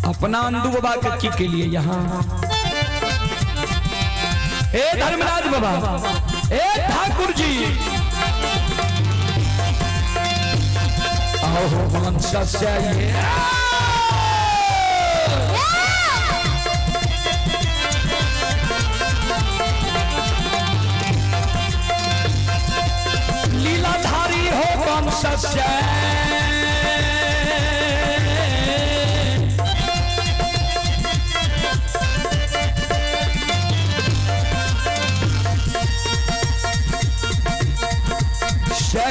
अपना अंदू बाबा के की के लिए यहाँ? ए धर्मराज बाबा, ए ठाकुर जी, आओ हो वंश से ये। लीलाधारी हो वंश से,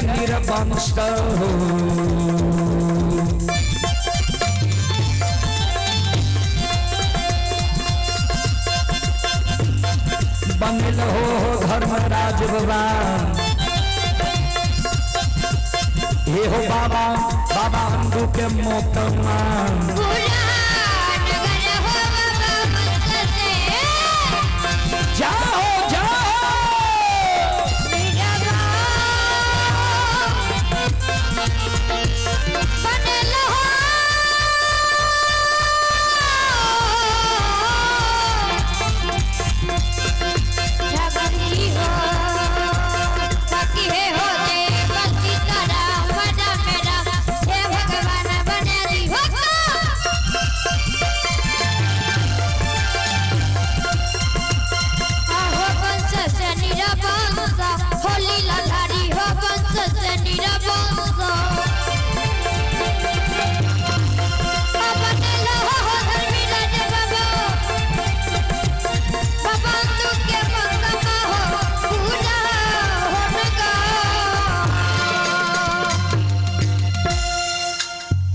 निर्वंश हो। बनल हो धर्मराज बाबा, हे हो बाबा, बाबा अंदू के मोतमा। जाओ जाओ।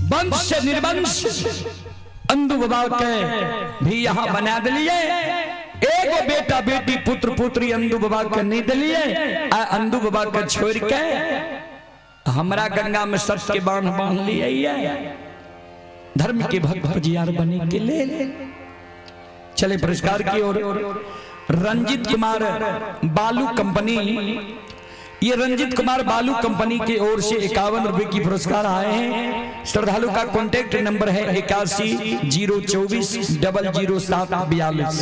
वंश से निर्वंश अंदू बाबा के भी यहाँ बना दिलिए। एगो बेटा बेटी पुत्र पुत्री अंदू बाबा के नहीं दिलिए, आ अंदू बाबा के छोड़ के हमरा गंगा में सत के बांध बांध लिए धर्म के भक्त पजियार बने के ले चले। पुरस्कार की ओर रंजित कुमार बालू कंपनी, ये रंजित कुमार बालू कंपनी की ओर से 51 रुपए की पुरस्कार आए हैं। श्रद्धालु का कॉन्टेक्ट नंबर है 81 024 00 7 42।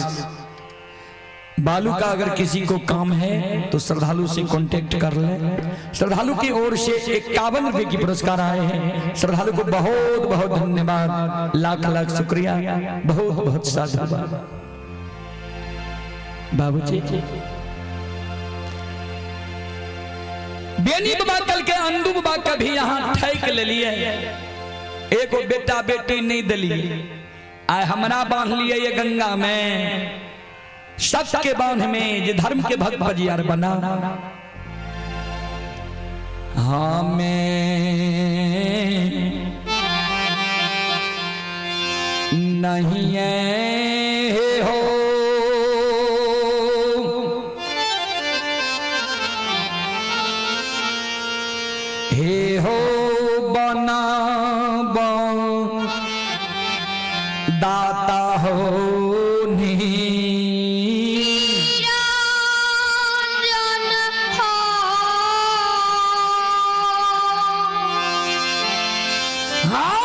बालू का अगर किसी को काम है तो श्रद्धालु से कांटेक्ट कर ले। श्रद्धालु की ओर से 51 रुपए की पुरस्कार आए हैं। श्रद्धालु को बहुत बहुत धन्यवाद, लाख लाख शुक्रिया, बहुत बहुत साधुवाद। बाबूजी, बेनी बाबा कल के अंदू बाबा का भी यहाँ ठैक ले लिए, एगो बेटा बेटी नहीं दिली, आए हमरा बांध लिए ये गंगा में सत के बांध में, जे धर्म के भक्त बजियार बना। हमें नहीं है हो हे हो बना दाता हो नी। निरंजन हो। हाँ।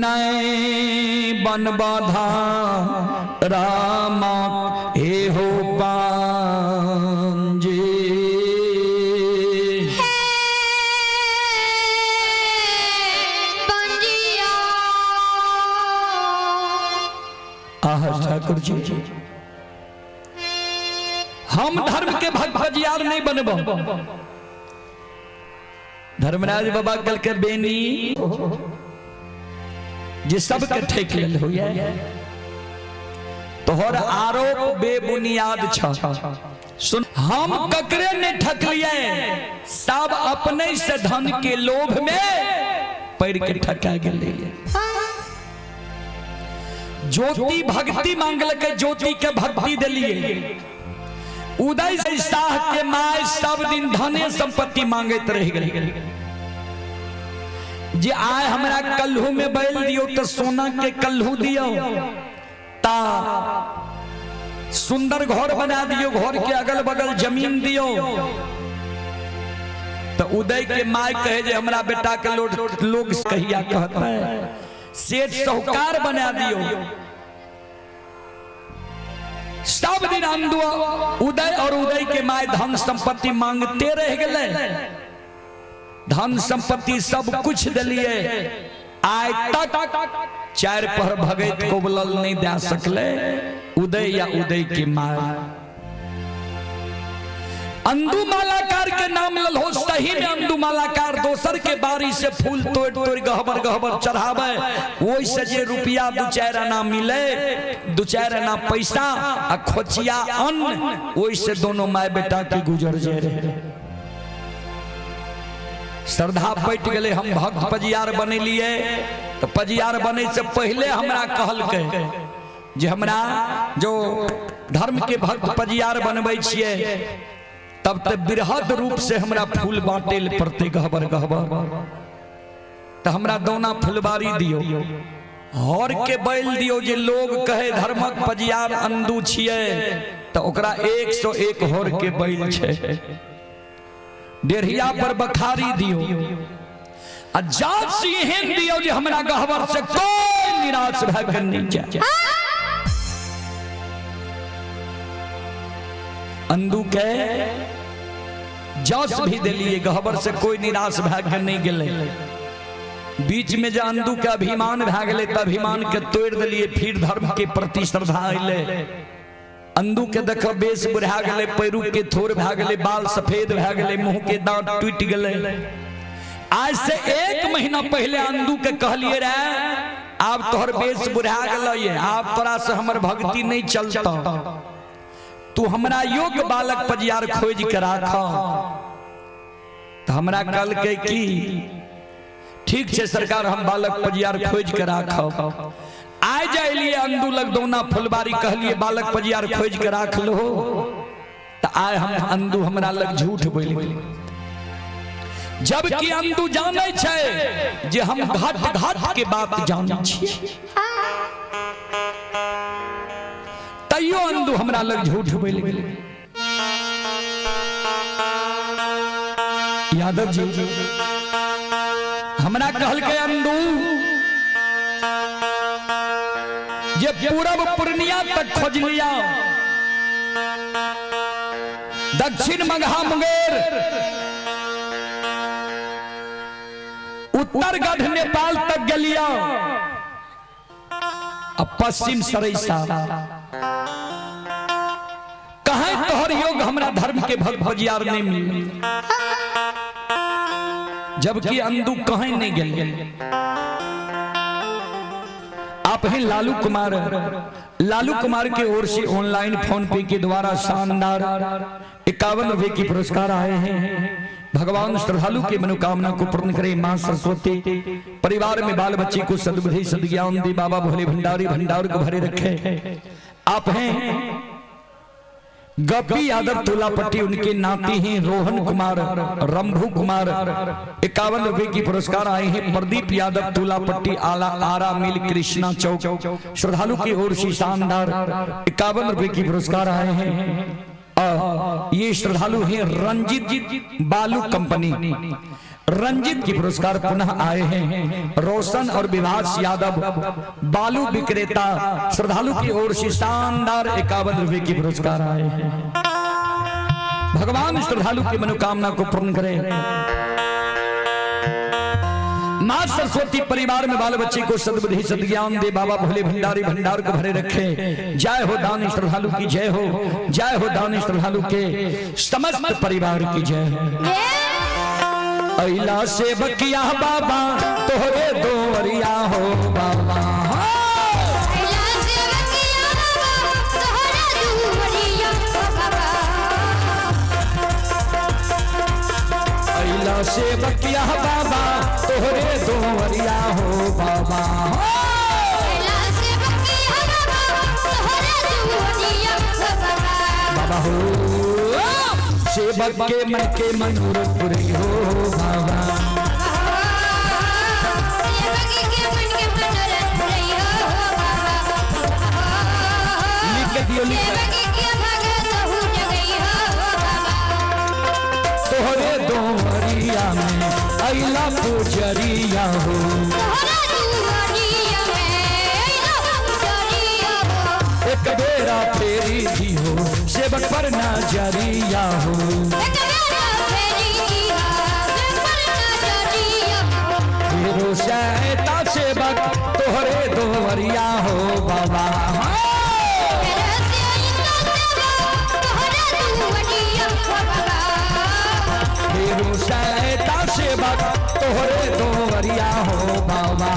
नए बन बाधा रामा हे हो पांजे। हे पंजिया। आह ठाकुर जी, हम धर्म के भक्त बजियार नहीं बनबो। धर्मराज बाबा कल के बेनी जे सबके ठेक लेल होइए, तोहर आरोप बेबुनियाद छ। सुन, हम ककरे नहीं ठकलिए, सब अपने से धन के लोभ में पड़ के ठका गेलिए। ज्योति भक्ति मांगल के ज्योति के भक्ति दिलिए। उदय शाह के my सब दिन धने संपत्ति मांगैत रह गेल, जे आय हमरा कल्हू में बैल दियो तो सोना के कल्हू दियो, ता सुंदर घर बना दियो, घर के अगल बगल जमीन दियो। तो उदय के माय कहे जे हमरा बेटा के लोग कहिया कहता है सेठ साहूकार बना दियो। सब दिन अंदु उदय और उदय के my धन संपत्ति मांगते रह गए, धन संपत्ति सब कुछ दिलिए, आय तक चार पहर भगत कोबलल नहीं दे सकले उदय या उदय के my. अंदू मालाकार के नाम ललो, सही में अंदू मालाकार दोसर के बारी से फूल तोड़ तोड़ गहबर गहबर चढ़ावे, ओहि से जे रुपया दू चारि आना मिले, दू चारि आना पैसा आ खोचिया अन्न, ओहि से दोनों my बेटा के गुजर जे रहे। श्रद्धा पटि गेलै, हम भक्त पजियार बनेलिए तो पजियार बने से पहले हमरा कहलकै जे हमरा जो धर्म के भक्त पजियार बनबै छियै तब तो बृहद रूप से हमरा फूल बांटे ले पड़ते गहबर गहबर, तो हमरा दौना फुलबारी दियो, हर के बैल दियो जे लोग कहे धर्मक पजियार अंदू छियै तो ओकरा 101 हर के बैल छै, डेढ़िया पर बखारी दियो आ जात एहन दियो जे हमरा गहबर से कोई निराश भए के नहीं जाए। अंदू के जस भी दिलिए, गहबर से कोई निराश भए के नहीं गेलै। बीच में जे अंदू के अभिमान भए गेलै तऽ अभिमान के तोड़ि देलिए, फिर धर्म के प्रति श्रद्धा अयलै। अंदू के देख बेस बुढ़ा गेलै, पैरू के थोर भए गेलै, बाल सफेद भए गेलै, मुंह के दांत टूटि गेलै। आज से 1 महीना पहले अंदू के कहलिए रहे आब तोहर बेस बुढ़ा गेलै, आब तोरा से हमर भक्ति नहीं चलता, तू हमरा योग्य बालक पजियार खोज के राख। तो हमरा कल के की ठीक छै सरकार, हम बालक पजियार खोज के राखब। आइ जाइलिए अंदू लग दौना फुलबारी, कहलिए बालक पजियार खोज के राख लो, तो आइ हम अंदू हमरा लग झूठ बोलि गेलै। जबकि अंदू जानै छै जे हम घाट घाट के बात जानै छियै, तैयो अंदू हमरा लग झूठ बोलि गेलै। यादव जी हमरा कहलकै अंदू जे पूरब पूर्णिया तक खोज लिया, दक्षिण मगहा मुंगेर, उत्तरगढ़ नेपाल तक गेलिया, अब पश्चिम सरैसा, कहीं तोहर योग हमरा धर्म के भक्त पजियार नहीं मिले। जबकि अंदू कहीं नहीं गेल। आप हैं लालू कुमार, लालू कुमार के ओर से ऑनलाइन फोन पे के द्वारा शानदार 51 रुपए की पुरस्कार आए हैं। भगवान श्रद्धालु के मनोकामना को पूर्ण करे मां सरस्वती, परिवार में बाल बच्चे को सद्बुद्धि सद्ज्ञान दे, बाबा भोले भंडारी भंडार को भरे रखे। आप हैं गप्पी यादव तुलापट्टी, उनके नाती हैं रोहन कुमार, रंभू कुमार, 51 रुपए की पुरस्कार आए हैं। प्रदीप यादव तुलापट्टी, आला आरा मिल कृष्णा चौक, श्रद्धालु की ओर से शानदार 51 रुपए की पुरस्कार आए हैं। ये श्रद्धालु हैं रंजित बालू कंपनी, रंजित की पुरस्कार पुनः आए हैं। रोशन और विभास यादव बालू विक्रेता, श्रद्धालु की ओर से शानदार 51 रुपए की पुरस्कार आए हैं। भगवान श्रद्धालु की मनोकामना को पूर्ण करे। मां सरस्वती परिवार में बाल बच्चे को सद्बुद्धि सद्ज्ञान दे, बाबा भोले भंडारी भंडार को भरे रखे। जय हो दानी श्रद्धालु की जय हो, जय हो दानी श्रद्धालु के समस्त परिवार की जय हो। अहिला से बकिया बाबा तोहरे दोवरिया हो बाबा, अहिला से बकिया बाबा तोहरे दुवरिया हो बाबा, अहिला से बकिया बाबा तोहरे दोवरिया हो बाबा, अहिला से बकिया बाबा तोहरे दुवरिया हो बाबा, बाबा हो सेवक के मन के मनोरथ पुरी हो बाबा, सेवक के मन के मनोरथ पुरी हो बाबा, लिख के दियो, लिख के। सेवक के भगत हो जगई हो बाबा, तोहरे दोवरिया। दुआरिया में अइला पुजरिया हो। तोहरा दुआरिया में अइला पुजरिया हो। एक बेरा फेरी दिहो सेवक पर नजरिया हो। एक बेरा फेरी दिहा सेवक पर नजरिया हो। फेरो सैता सेवक तोहरे दुआरिया हो बाबा। मेरा सैता सेवक तोहरा दुआरिया हो बाबा। फेरो सैता सेवक तोहरे दुआरिया हो बाबा।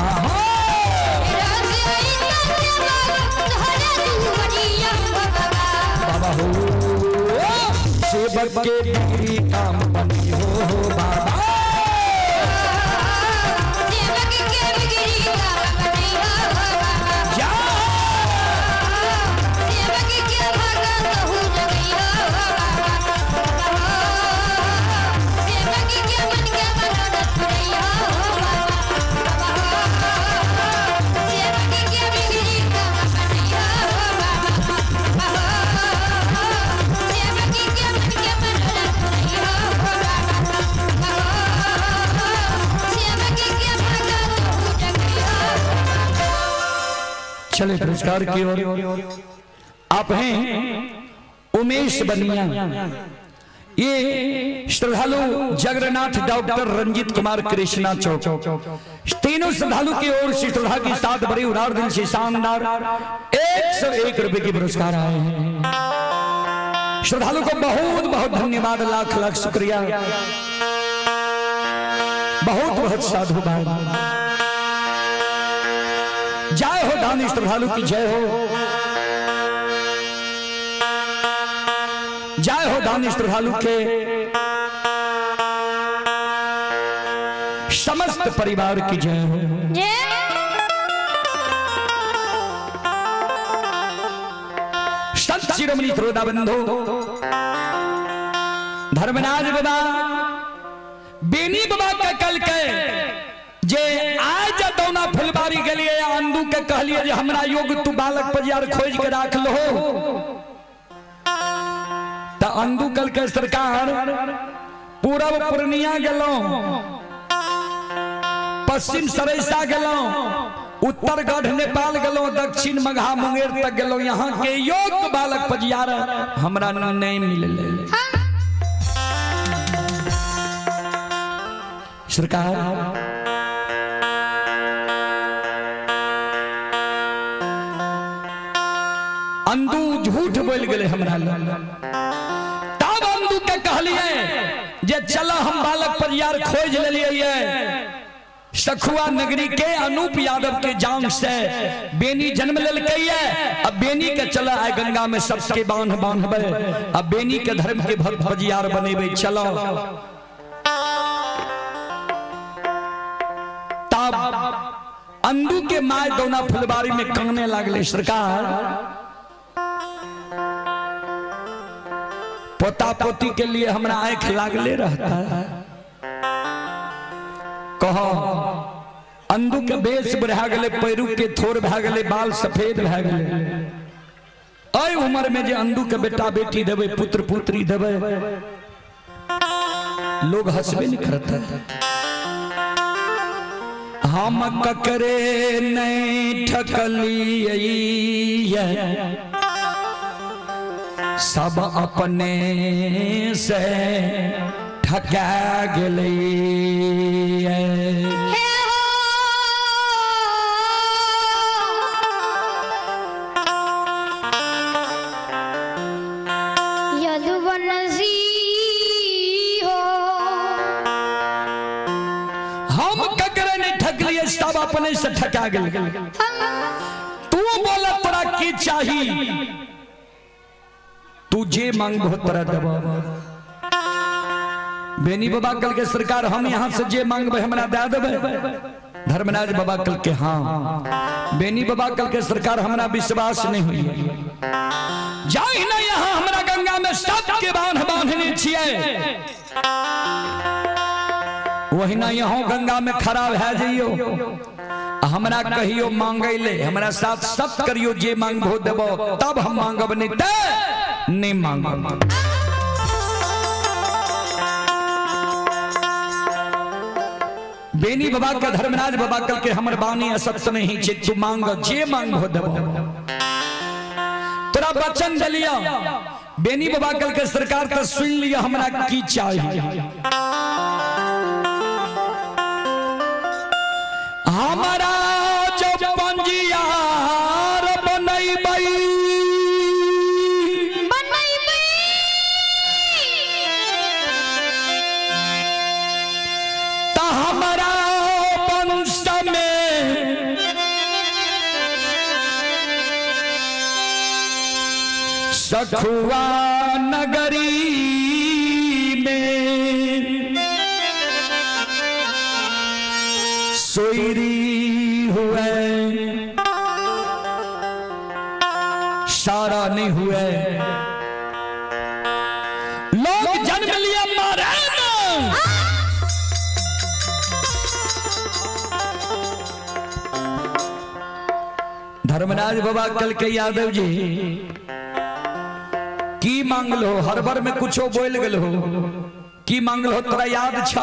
मेरा सैता सेवक तोहरा दुआरिया हो बाबा। बाबा हो सेवक के बिगड़ी काम बनी हो बाबा। सेवक के बिगड़ी काम नहीं हो बाबा। जा सेवक के भगत कहू जगई हो बाबा। सेवक के मन के मनोरथ पुरई हो बाबा। सेवक के बिगड़ी काम नहीं हो बाबा। सेवक के मन के मनोरथ पुरई हो बाबा। सेवक के भगत कहू जगई हो। चले पुरस्कार की ओर। आप हैं उमेश बनिया, ये श्रद्धालु जगन्नाथ डॉक्टर रंजीत कुमार कृष्णा चौक, तीनों श्रद्धालु की ओर से श्रद्धा के साथ बड़े उदार दिल से शानदार 101 रुपए के पुरस्कार आए हैं। श्रद्धालु को बहुत बहुत धन्यवाद, लाख लाख शुक्रिया, बहुत बहुत साधुवाद। जय हो दानी श्रद्धालु की जय हो, जय हो दानी श्रद्धालु के समस्त परिवार की जय हो। जय संत शिरोमणि श्रोता बंधु धर्मराज बाबा बेनी बाबा के कल के जे आज दौना फुलबारी गेलिए अंदू के कहलिए जे हमरा योग तू बालक परियार खोज के राख लो, त अंदू कल के सरकार पूरब पूर्णिया गेलो, पश्चिम सरैसा गेलो, उत्तर गढ़ नेपाल गेलो, दक्षिण मघा मुंगेर तक गेलो, यहाँ के योग बालक पजियार हमरा नहीं मिलले। सरकार अंदू झूठ बोल गए हमरा लग। तब अंदू के कहलिए जे चला हम बालक परियार खोज लेलिए सखुआ नगरी के अनूप यादव के जाम से बेनी जन्म लेलकै है। अब बेनी के चला आए गंगा में सबके बांध बांधबे, अब बेनी के धर्म के भक्त बजियार बनेबे। चलो तब अंदू के my दौना फुलबारी में काने लागले सरकार पोता पोती के लिए हमरा आंख लागले रहता है। कहो अंदू के बेस बढ़ा गए, पैरू के थोर भए गेलै, बाल सफेद भए गेलै। एहि उम्र में जे अंदू के बेटा बेटी देबै, पुत्र पुत्री देबै, लोग हंसबे नहीं करता। हम ककरे नहीं ठकलियै, सब अपने से ठका गेलै। हे हो यदुवंशी हो। हम ककरे नहीं ठकलिए, सब अपने से ठका गेलै। तू बोला तोरा की चाही, तू जे मांगबो तोरा देबो। बेनी बाबा कल के सरकार हम यहाँ से जे मांगबे हमरा दे देबे। धर्मराज बाबा कल के हाँ। बेनी बाबा कल के सरकार हमरा विश्वास नहीं हुई, जाहि ना यहाँ हमरा गंगा में सबके बांध बांधने छियै, वही ना यहाँ गंगा में खराब है जइयो, हमरा कहियो मांगे ले, हमरा साथ सब करियो, जे मांगबो देबो तब हम मांगब, नहीं ते नहीं मांगब। बेनी बाबा के धर्मराज बाबा कल के हमर बानी असत्य नहीं छे, तू मांग जे मांग हो देबो, तोरा वचन दलिया। बेनी बाबा कल के सरकार तो सुन लिया हमरा की चाहिए। हमारा जो पंजियार बनैबै त हमारा वंश में सखुआ नगरी में सोईरी हुए सारा नहीं हुए, लोग जन्म लिया मारे ना। धर्मराज बाबा कल के यादव जी की मांगल हो, हर बार में कुछो बोल गल हो, की मांगल हो तोरा याद छ?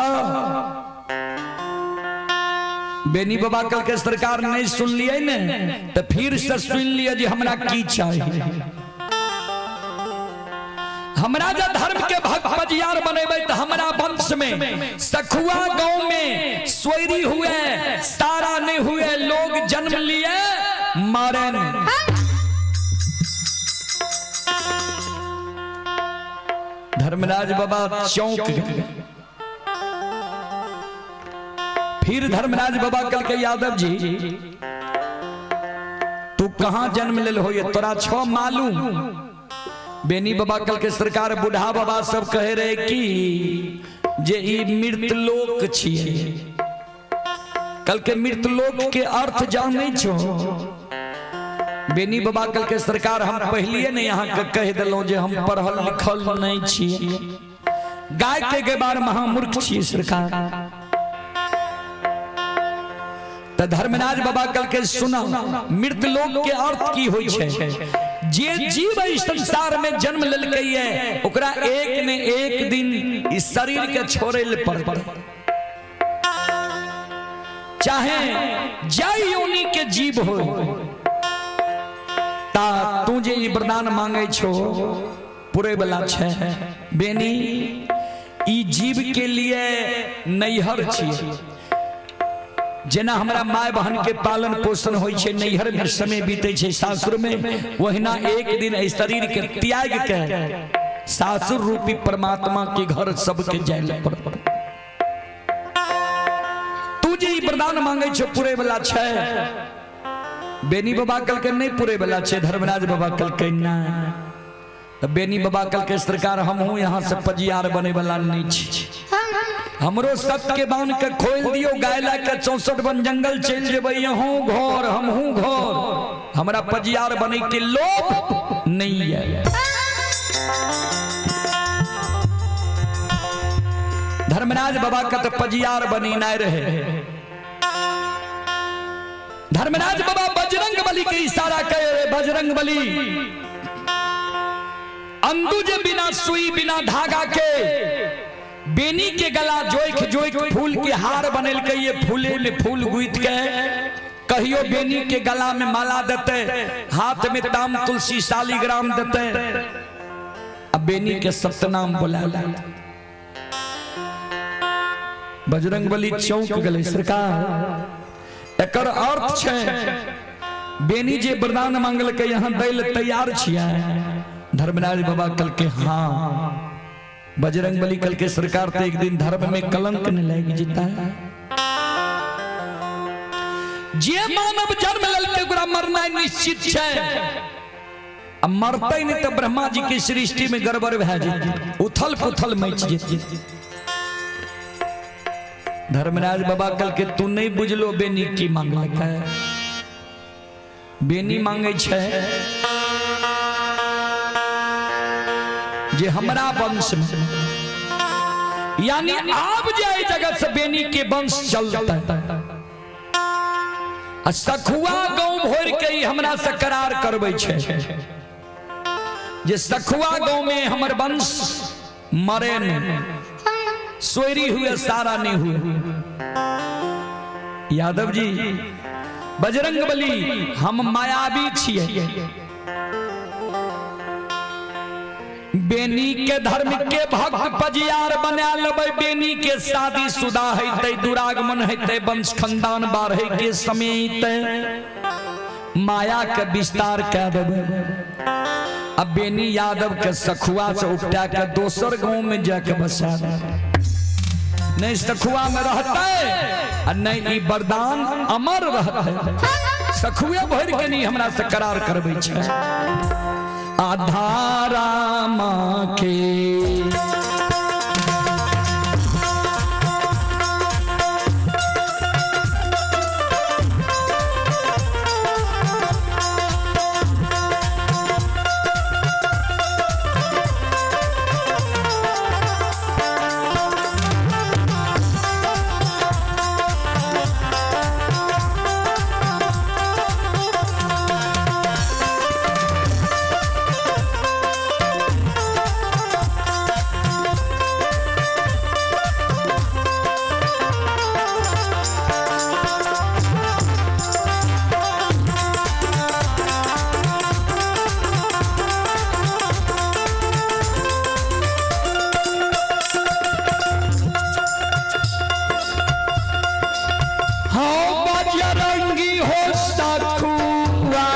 बेनी बाबा कल के सरकार नहीं सुन लिए ने तो फिर से सुन लिया जी हमरा की चाहिए। हमरा जो धर्म के भक्त पजियार बनेबै तो हमरा वंश में सखुआ गांव में सोयरी हुए सारा नहीं हुए, लोग जन्म लिए मारे नहीं। धर्मराज बाबा चौंक गए। फिर धर्मराज बाबा कल के यादव जी तू कहां जन्म लेल हो ये तोरा छो मालूम? बेनी बाबा कल के सरकार बुढ़ा बाबा सब कहे रहे कि जे ई मृतलोक छिए। कल के मृतलोक के अर्थ जानै छो? बेनी बाबा कल के सरकार हम पहलिए ने यहाँ के कह दिलौं जे हम पढ़ल लिखल नहीं छिए, गाय के गेबार महामूर्ख छिए सरकार। तो धर्मराज बाबा कल के सुना मृतलोक के अर्थ की होई छै, जे जीव इस संसार में जन्म लेलकै है ओकरा एक ने एक दिन इस शरीर के छोड़े ले पड़तै, चाहे जय योनि के जीव हो। ता तू जे ई वरदान मांगे छो पूरे वाला छै। बेनी ई जीव के लिए नैहर छिए, जेना हमरा my बहन के पालन पोषण होइ छै नैहर में समय बीते छै सासुर में, वहिना एक दिन एहि शरीर के त्याग के सासुर रूपी परमात्मा के घर सबके जाय ले पड़त। तू जे ई वरदान मांगे छो पूरे वाला छै। बेनी बाबा कल के नहीं पूरे वाला छै, धर्मराज बाबा कल के ना। तो बेनी बाबा कल के सरकार हमहू यहाँ से पजियार बने वाला नहीं छी, हमरो सत के बांध के खोल दियो, गाय ला के 64 वन जंगल चल जेबै, यहूं घर हमहू घर, हमरा पजियार बने के लोभ नहीं है। धर्मराज बाबा का तो पजियार बनी नहीं रहे। धर्मराज बाबा बजरंग बली के इशारा करे, बजरंग बली अंदू जे बिना सुई बिना धागा के बेनी के गला जोइख जोइख फूल के हार बनेल के ये फूले में फूल गुथ के कहियो बेनी के गला में माला देते, हाथ में ताम तुलसी शालिग्राम देते, अब बेनी के सतनाम बोला। बजरंग बली चौंक गए, सरकार एकर अर्थ छै बेनी जे वरदान मांगल के यहाँ दैल तैयार छियै। धर्मराज बाबा कल के हाँ। बजरंग बली कल के सरकार तो एक दिन धर्म में कलंक नहीं लग जीता है। जे मानव जन्म लेलकै ओकरा मरना निश्चित छै, आ मरतै नहीं तो ब्रह्मा जी के सृष्टि में गड़बड़ भए जेतै, उथल पुथल मच जेतै। धर्मराज बाबा कल के तू नहीं बुझलो बेनी की मांगलकै। बेनी मांगे छै जे हमरा वंश में, यानी आब जाए जगत से बेनी के वंश चलता, आ सखुआ गांव भोर के ही हमरा से करार करबै छै जे सखुआ गांव में हमर वंश मरे नहीं, सोयरी हुए सारा नहीं हुए। यादव जी बजरंग बली हम मायावी छियै। बेनी के धर्म के भक्त पजियार बना लेबै, बेनी के शादी शुदा हेतै, दुरागमन हेतै, वंश खानदान बाढ़े के समय अयतै, माया के विस्तार कए देबै। अब बेनी यादव के सखुआ से उपटा के दोसर गांव में जाके बसा देबै। नहीं सखुआ में रहतै आ नहीं ई वरदान अमर रहतै। सखुए भरि के नहीं हमरा से करार करबै छै। आधारा माँ के हाँ बजरंगी हो सखुआ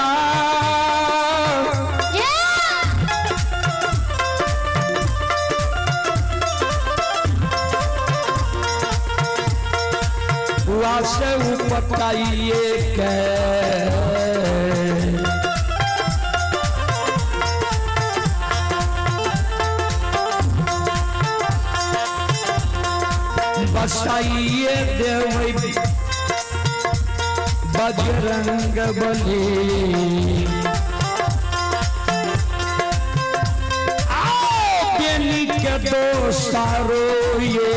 हुआ से उपटाइए के बसाइए देवै बजरंग बली। आओ बेनी के दोसारो ये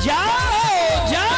जाओ जाओ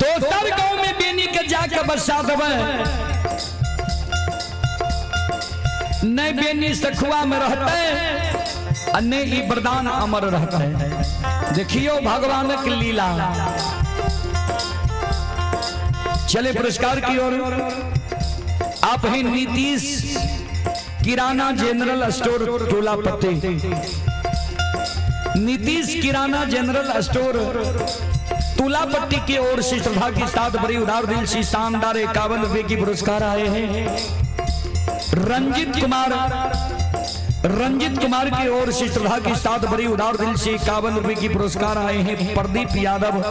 दोसर गांव में बेनी के जाके बसा देबै। नहीं बेनी सखुआ में रहते आ नहीं ई वरदान अमर रहते। देखियो भगवान की लीला। चले पुरस्कार की ओर। आप हैं नीतीश किराना जनरल स्टोर टोलापट्टी। नीतीश किराना जनरल स्टोर तुलापट्टी की ओर से श्रद्धा के साथ बड़ी उदार दिल से शानदार 51 रुपए की पुरस्कार आए हैं। रंजित कुमार, रंजित कुमार की ओर से श्रद्धा के साथ बड़ी उदार दिल से 51 रुपए की पुरस्कार आए हैं। प्रदीप यादव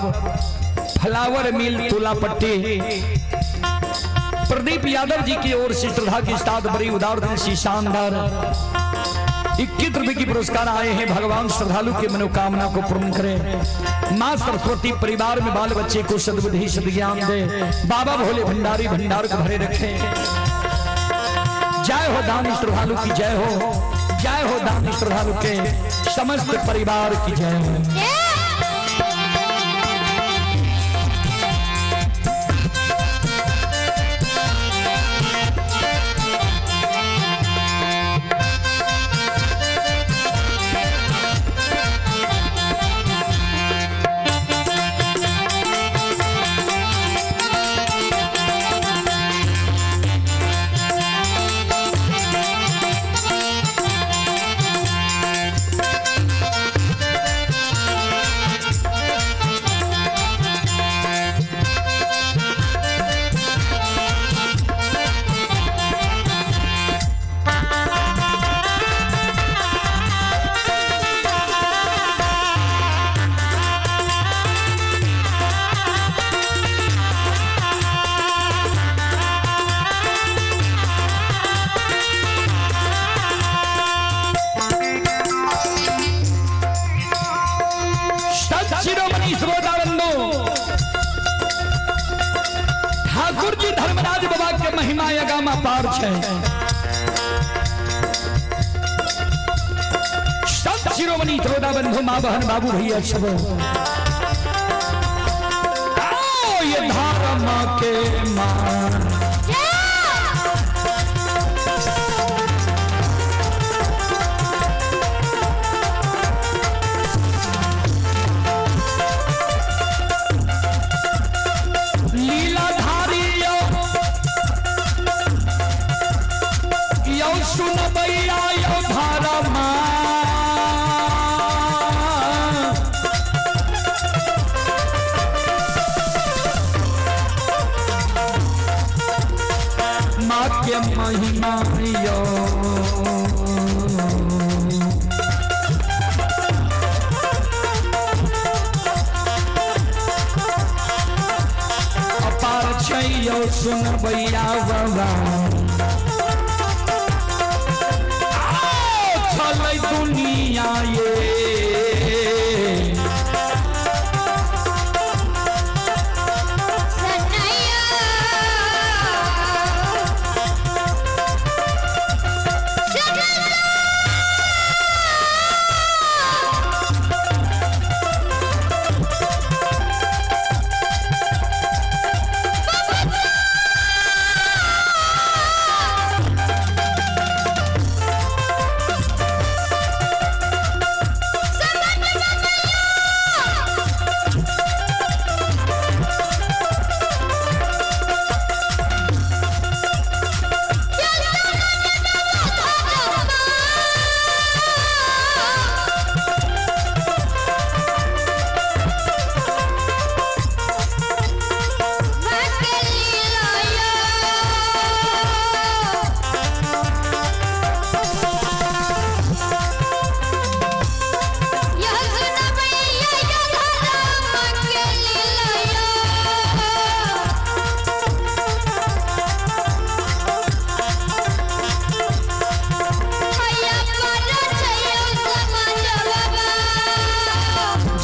फ्लावर मिल तुलापट्टी, प्रदीप यादव जी की ओर से श्रद्धा के साथ बड़ी उदार दिल से शानदार 21 रुपए की पुरस्कार आए हैं। भगवान श्रद्धालु की मनोकामना को पूर्ण करें। माँ सरस्वती परिवार में बाल बच्चे को सद्बुद्धि सद्ज्ञान दे। बाबा भोले भंडारी भंडार को भरे रखें। जय हो दानी श्रद्धालु की जय हो, जय हो दानी श्रद्धालु के समस्त परिवार की जय हो। छै। संत शिरोमणि त्रोदा बंधु माँ बहन बाबू भैया सब, आओ ये धर्म के मान। लीलाधारी यो यो सुनबैया यो धर्मा। माँ के महिमा यो अपार छै यौ सुनबैया बाबा। आओ छलै दुनिया ये सनैया सनैया।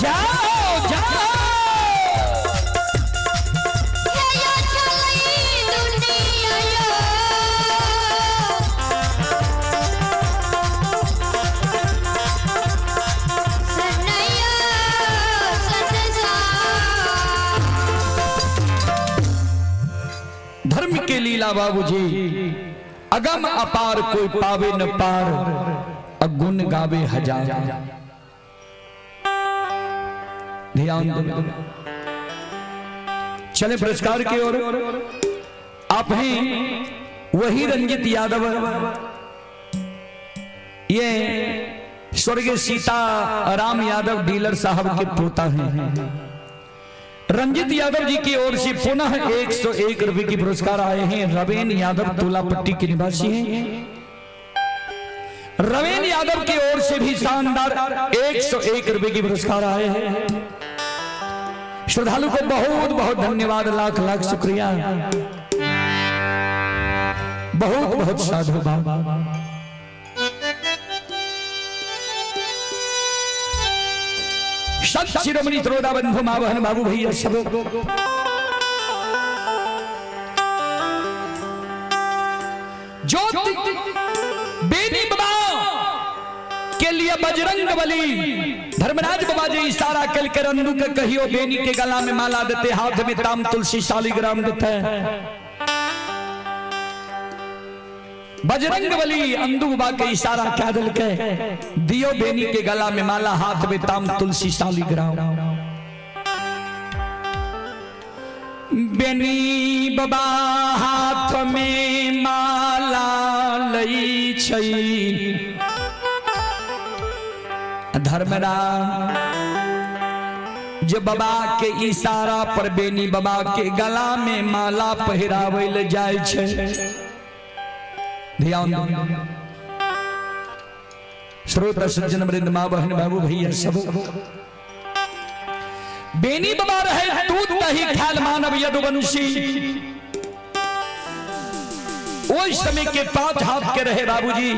जाओ जाओ। धर्म के लीला बाबूजी अगम अपार, कोई पावे न पार, अगुण गावे हजार। ध्यान दो, चले पुरस्कार की ओर। आप हैं वही रंजित यादव, ये स्वर्गीय सीता राम यादव डीलर साहब के पोता हैं। रंजित यादव जी की ओर से पुनः 101 रुपए की पुरस्कार आए हैं। रवेन यादव तुलापट्टी के निवासी हैं। रवेन यादव की ओर से भी शानदार 101 रुपए की पुरस्कार आए हैं। श्रद्धालु को बहुत बहुत धन्यवाद, लाख लाख शुक्रिया, बहुत बहुत साधुवाद। संत शिरोमणि त्रोदा बंधु माँ बहन बाबू भैया सब, ज्योति बेनी बाबा के लिए बजरंग बली धर्मराज बाबा जी इशारा कल के रंदू के कहियो बेनी के गला में माला देते, हाथ में ताम तुलसी शालिग्राम देते हैं। बजरंग बली अंदू बाबा के इशारा क्या दिल के दियो बेनी के गला में माला, हाथ में ताम तुलसी शालिग्राम। बेनी बाबा हाथ में माला लई छई, धर्मराज जो बाबा के इशारा पर बेनी बाबा के गला में माला पहिरावल जाय छै। ध्यान दो श्रोता सज्जन वृंद माँ बहन बाबू भैया सब, बेनी बाबा रहे दूध दही ख्याल मानव यदुवंशी, ओहि समय के 5 हाथ के रहे बाबूजी।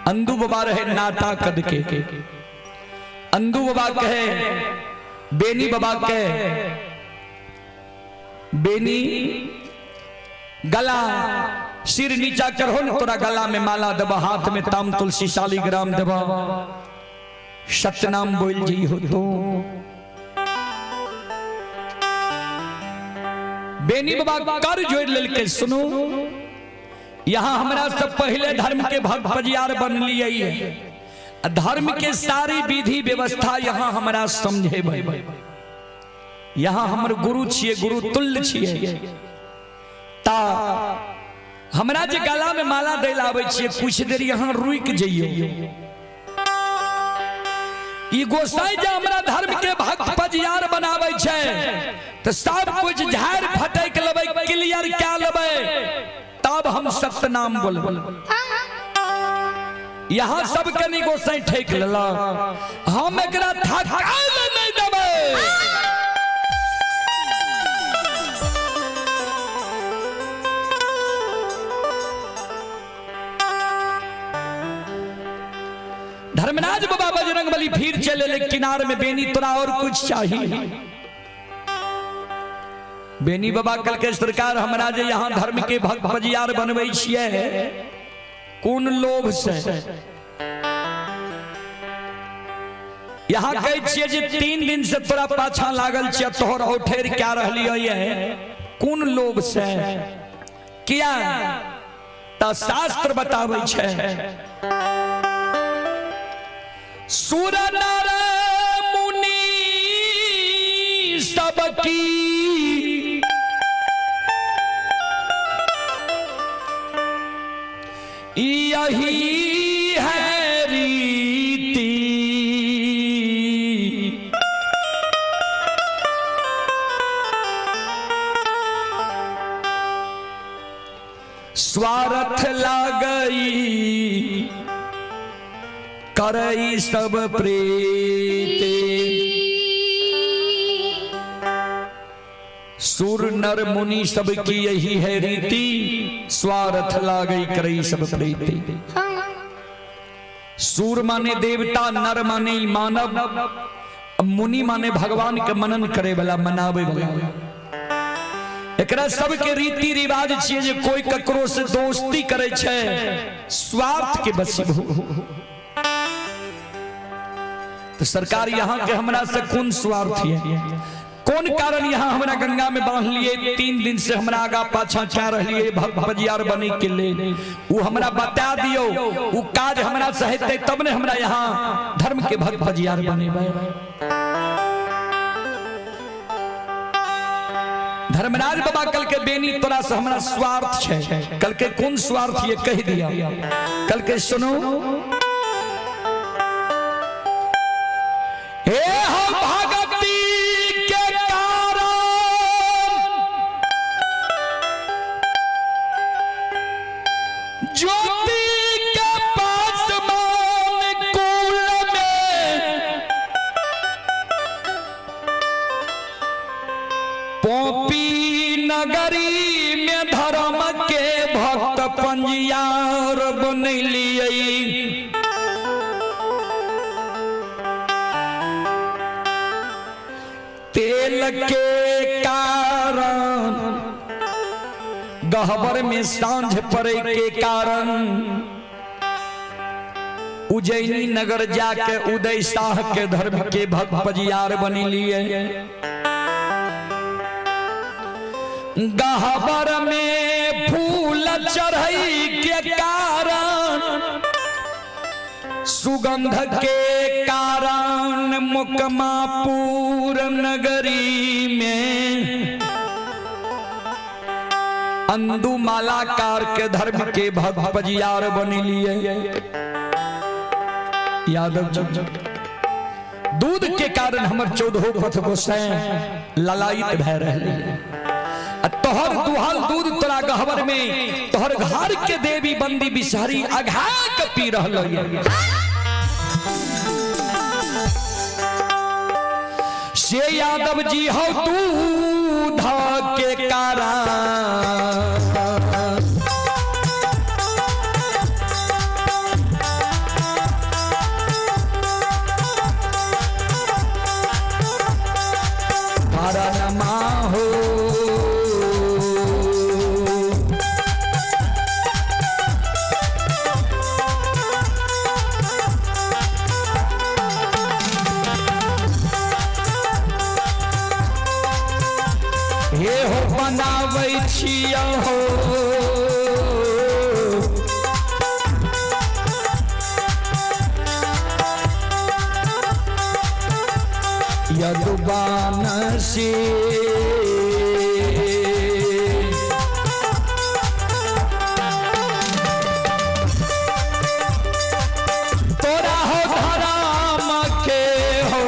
अंदू बाबा रहे नाता कद के, अंदू बाबा कहे बेनी बाबा कहे बेनी गला सिर नीचा करहो ने तोरा गला में माला देबा, हाथ में ताम तुलसी शालिग्राम देबा, सतनाम बोल जी हो तो। बेनी बाबा कर जोड़ लेलकै, सुनू यहाँ हमरा सब पहले धर्म के भक्त पजियार बन लिए, धर्म के सारी विधि व्यवस्था यहाँ हमरा समझेबै। यहाँ हमर गुरु छियै, गुरु तुल्य छियै, ता हमरा जे गला में माला दै ला आबै छियै कुछ देर यहाँ रुकि जइयौ। ई गोसाई जे हमरा धर्म के भक्त पजियार बनाबै छै तऽ सब कुछ झाड़ि फटकि लेबै, क्लियर कए लेबै, तब हम सत्यनाम बोलबै। यहाँ सब कनी गोसाई ठेक लेलक, हम एकरा थकाय लए नहि देबै। धर्मराज बाबा बजरंग बली फिर चले ले किनार में, बेनी तोरा और कुछ चाहिए? बेनी बाबा कल के सरकार हमरा जे यहाँ धर्म के भक्त पजियार बनबै छियै कोन लोभ से? यहाँ कहै छियै जे 3 दिन से तोरा पाछा लागल छियै, तोहर औठेर क्या रहलियै ये कोन लोभ से? किया? त शास्त्र बताबै छै, सुर नर मुनि सबकी यही है रीति, स्वार्थ लागई करई सब प्रीति। सुर नर मुनि सबकी यही है रीति, स्वार्थ लागई करई सब प्रीति। सूर माने देवता, नर माने मानव, मुनि माने भगवान के मनन करे वाला, मनावे वाला। एकरा सबके रीति रिवाज छियै जे कोई ककरो से दोस्ती करे छै स्वार्थ के बसीभू। तो सरकार यहाँ के हमरा से कोन स्वार्थ है, कौन कारण यहाँ हमरा गंगा में बांध लिए, 3 दिन से हमरा आगा पाछा क्या रहिए भक्त पजियार बने के लिए, वो हमरा बता दियो, वो काज हमरा से हेतै तब ने हमरा यहाँ धर्म के भक्त पजियार बनेबै। धर्मराज बाबा कल के बेनी तोरा से हमरा स्वार्थ छै, कल के कौन स्वार्थ ये कह दिया। कल के सुनो, हे हम भगती के कारण ज्योति के पास मान कुल में पोपी नगरी में धर्म के भक्त पंजियार बनलियै। तेल के कारण गहबर में सांझ पड़े के कारण उज्जैनी नगर जाके उदय शाह के धर्म के भक्त पजियार बन लिए। गहबर में फूल चढ़ई के कारण सुगंध के कारण मुकमापुर नगरी में अंदू मालाकार के धर्म के भक्त पजियार बन लिए। यादव जी दूध के कारण हमर 14 पथ गोसाई ललायित भय रहले, तोहर दुहल दूध तोरा गहबर में तोहर घर के देवी बंदी बिसहरी अघा के पी रहल। से यादव जी हो दूध के कारण कारण माँ हो। बनाबै छिया हो। यदुबानसी तोरा हो धराम के हो।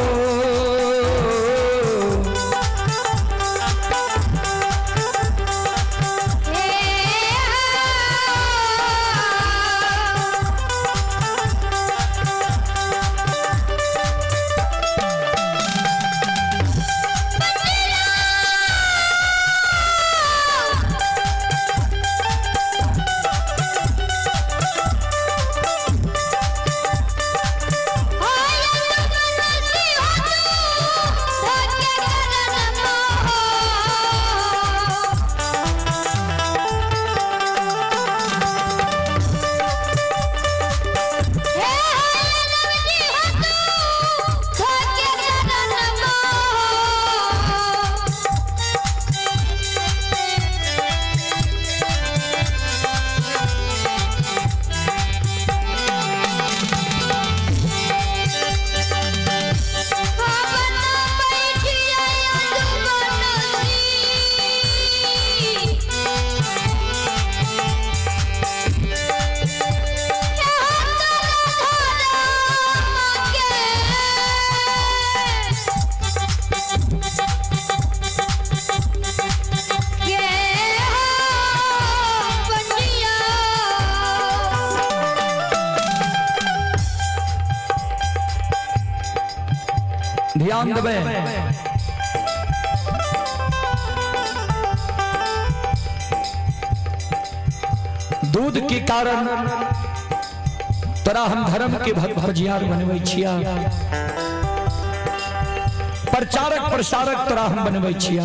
ध्यान देबै। दूध के कारण तोरा हम धर्म के भजियार बनबै छिया, प्रचारक प्रसारक तोरा हम बनबै छिया।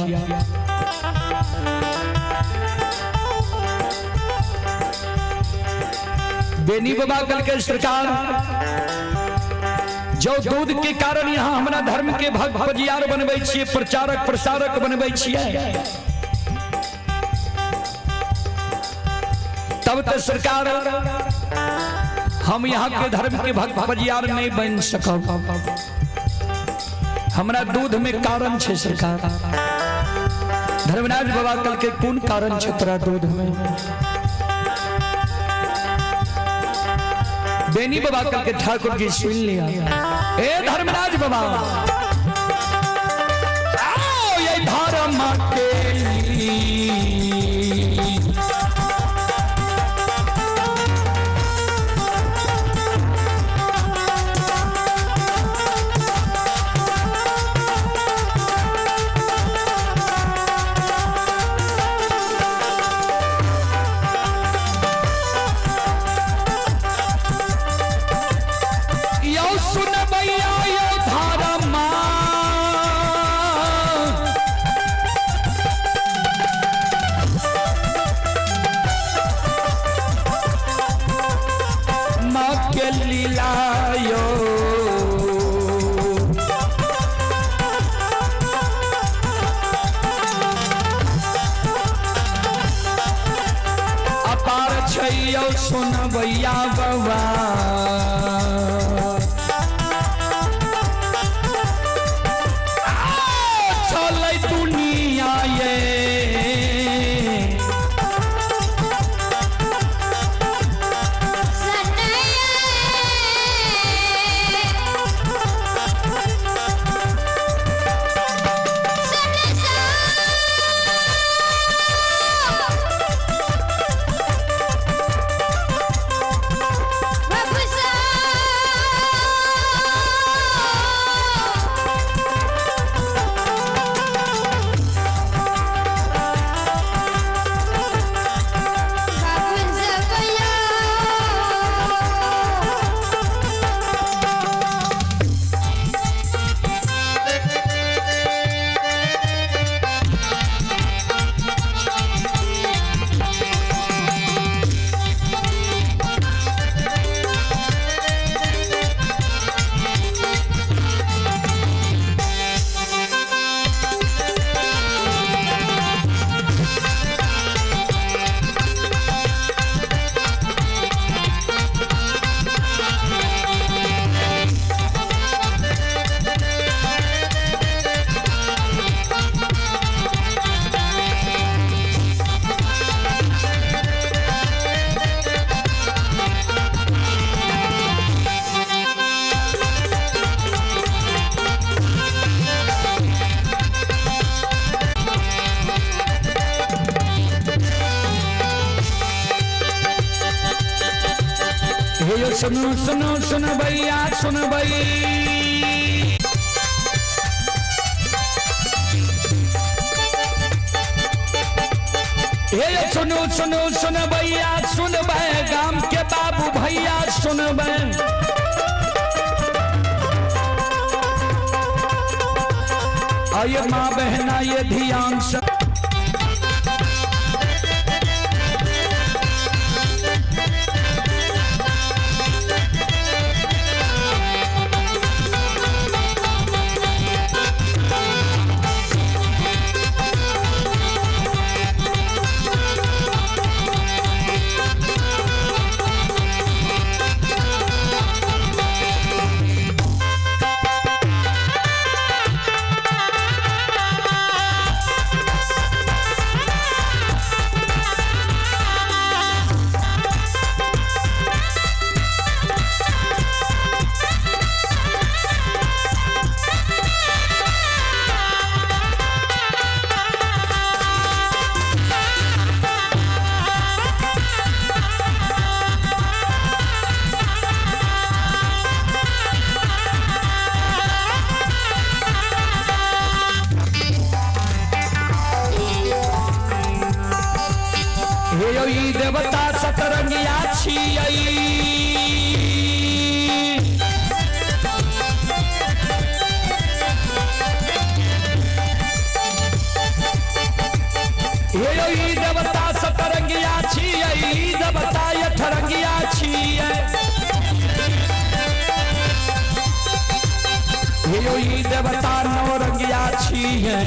बेनी बाबा कल के सरकार जो दूध के कारण यहाँ हमरा धर्म के भक्त भजियार बनबै छियै, प्रचारक प्रसारक बनबै छियै, तब तो सरकार हम यहाँ के धर्म के भक्त भजियार नहीं बन सकब। हमरा दूध में कारण छे सरकार। धर्मराज बाबा कल के कोन कारण छे तोरा दूध में? बेनी बाबा कल के ठाकुर जी सुन लिया, ए धर्मराज बाबा आओ ये धर्म के लिए। यो सुन भैया यो धर्मा माँ के लीला यो। अपार छैयो सुन भैया बाबा। चलै दुनिया ये Bye. सुनो सुनो सुन भैया सुन भई। हे सुनो सुनो सुन भैया सुनबै, गाम के बाबू भैया सुनबै। आये माँ बहना ये ध्यान से। हे देवता सतरंगिया छियै। हे देवता सतरंगिया छियै, देवता अठरंगिया छियै। हे देवता नौरंगिया छियै।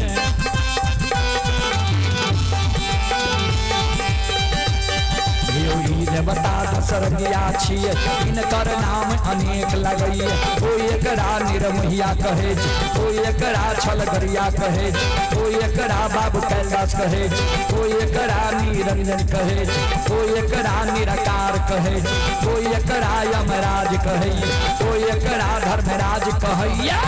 देवता दशरंगिया छियै, इनकर नाम अनेक लगैये। ओ एकरा निरमहिया कहै छै, ओ एकरा छलगरिया कहै छै, ओ एकरा बाबू कैलाश कहै छै, ओ एकरा निरंजन कहै छै, ओ एकरा निराकार कहै छै, ओ एकरा यमराज कहैये, ओ एकरा धर्मराज कहैये।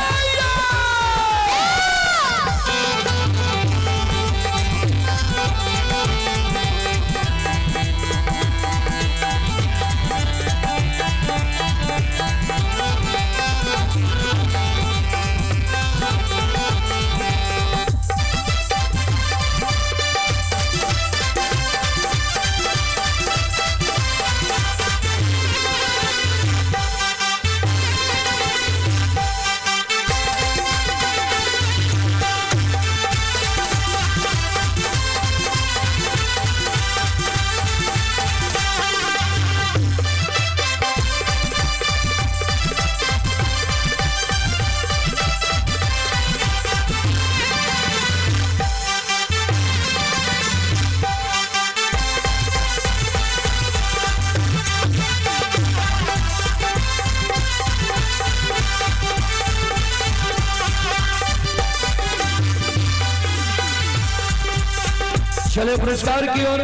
चले पुरस्कार की ओर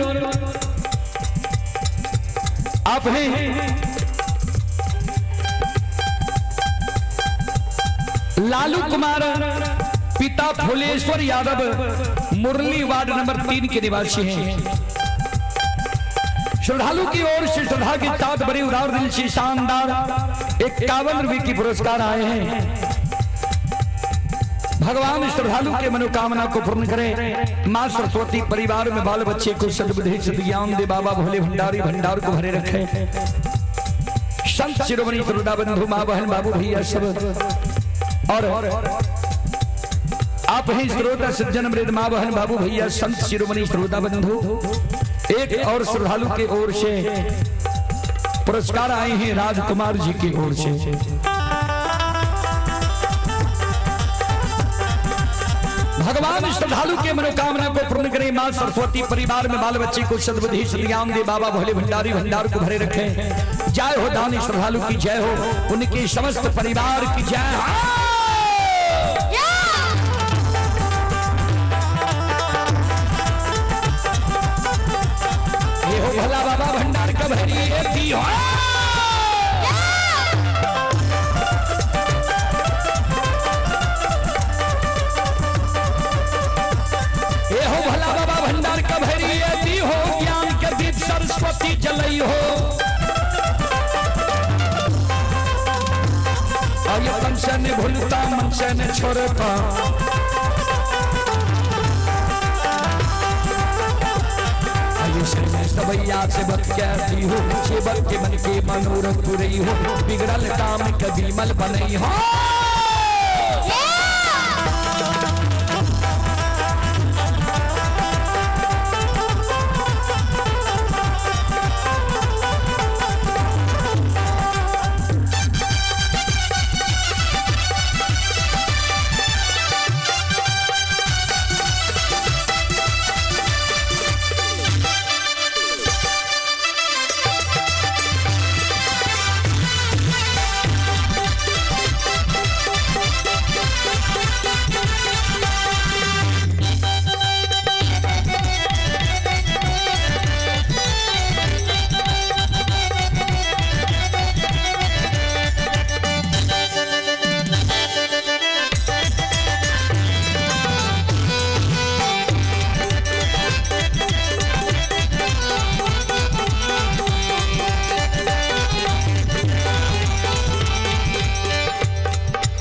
आप हैं लालू कुमार, पिता फुलेश्वर यादव, मुरली वार्ड नंबर 3 के निवासी हैं। श्रद्धालु की ओर से श्रद्धा के साथ बड़ी उदार दिल से शानदार 51 रुपए की पुरस्कार आए हैं। भगवान श्रद्धालु के मनोकामना को पूर्ण करें। माँ सरस्वती परिवार में बाल बच्चे को सद्बुद्धि सद्ज्ञान दे। बाबा भोले भंडारी भंडार को भरे रखे। संत शिरोमणि श्रोता बंधु माँ बहन बाबू भैया सब और आप ही श्रोता सज्जन मृद माँ बहन बाबू भैया संत शिरोमणि श्रोता बंधु, एक और श्रद्धालु के ओर से पुरस्कार आए हैं राजकुमार जी की ओर से। भगवान श्रद्धालु के मनोकामना को पूर्ण करें। मां सरस्वती परिवार में बाल बच्चे को सद्बुद्धि सद्ज्ञान दे। बाबा भोले भंडारी भंडार को भरे रखें। जय हो दानी श्रद्धालु की जय हो, उनके समस्त परिवार की जय हो। ये हो भला बाबा भंडार का भरी हो। हो ज्ञान के दीप सरस्वती जलई हो। आये तन से ने भूलता मन से ने छोड़ता। आये श्री में सबैया सेवक कहती हो, सेवक के मन के मनोरथ पुरई हो, बिगड़ल काम कभी मल बनई हो।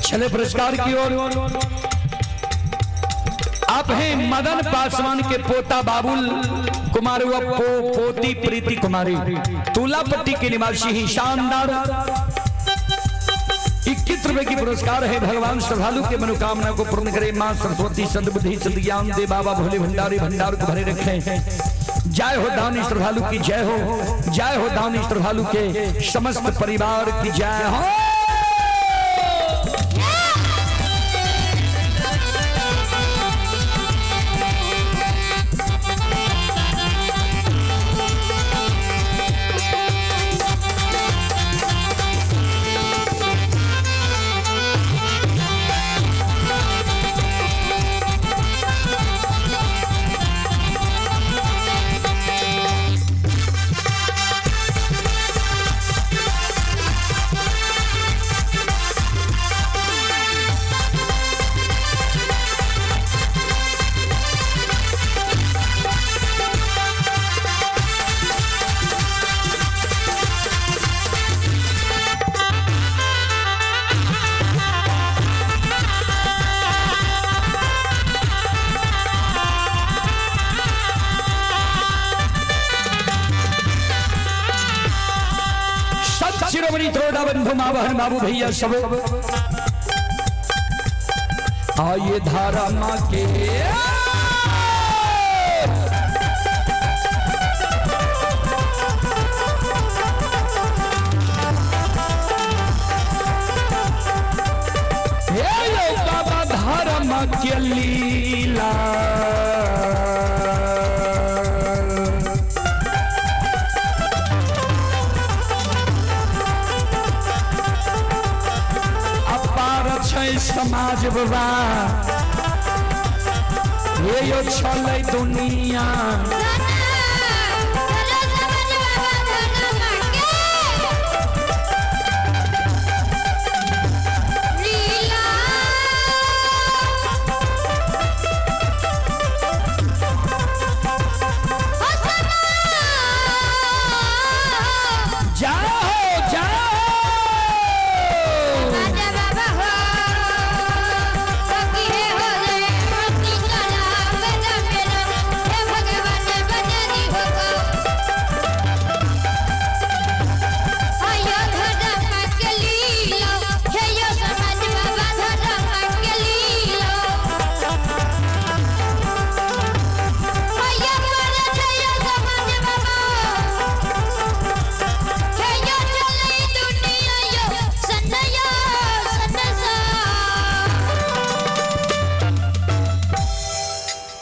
चले पुरस्कार की ओर। आप हैं मदन पासवान के पोता बाबुल कुमार व पोती प्रीति कुमारी, तुलापट्टी के निवासी ही। शानदार 21 रुपए की पुरस्कार है। भगवान श्रद्धालु के मनोकामना को पूर्ण करे। मां सरस्वती सद्बुद्धि सद्ज्ञान दे। बाबा भोले भंडारी भंडार को भरे रखें। जय हो दानी श्रद्धालु की जय हो। जय हो दानी श्रद्धालु के समस्त परिवार की जय हो। शिरोमणि त्रोड़ा बंधु माँ बहन बाबू भैया सब आइए धारा माँ के हे यो बाबा धारा माँ के लीला। समाज बाबा ये यो छलै दुनिया।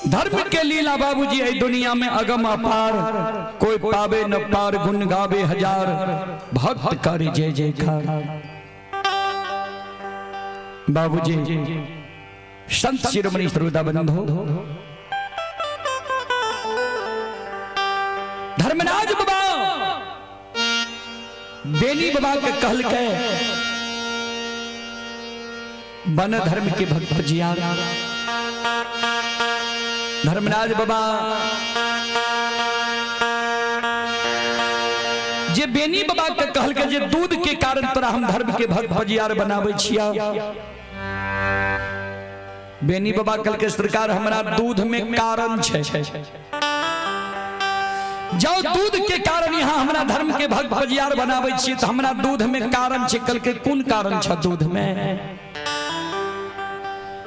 धर्म के लीला बाबूजी है दुनिया में अगम अपार, कोई पावे न पार, गुण गावे हजार, भक्त करे जय जयकार। बाबूजी संत शिरोमणि श्रोता बंधु, धर्मराज बाबा बेनी बाबा के कहल के वन धर्म के भक्त जिया। धर्मराज बाबा जे बेनी बेनी बाबा के कहलकै जे दूध के कारण तोरा हम धर्म के भक्त फजियार बनाबै छिया। बेनी बाबा कहलकै सरकार हमरा दूध में कारण छै, जो दूध के कारण यहाँ हमरा धर्म के भक्त फजियार बनाबै छियै तऽ हमरा दूध में कारण छै। कहलकै कोन कारण छै दूध में?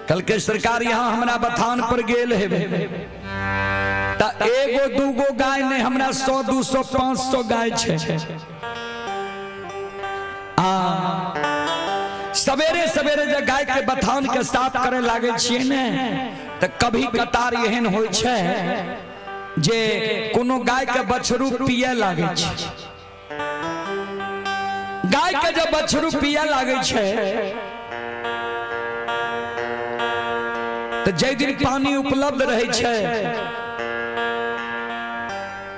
कहलकै सरकार यहाँ हमरा बथान पर गेल हेबै तऽ एगो दूगो गाय नहि, हमरा 100 200 500 गाय छै। आ सवेरे सवेरे जे गाय के बथान के साफ करे लागे छियै ने तऽ कभी कतार एहन होइ छै जे कोनो गाय के बछरू पिए लागे छै। गाय के जब बछरू पिए लागे छै तऽ जाहि दिन पानी उपलब्ध रहै छै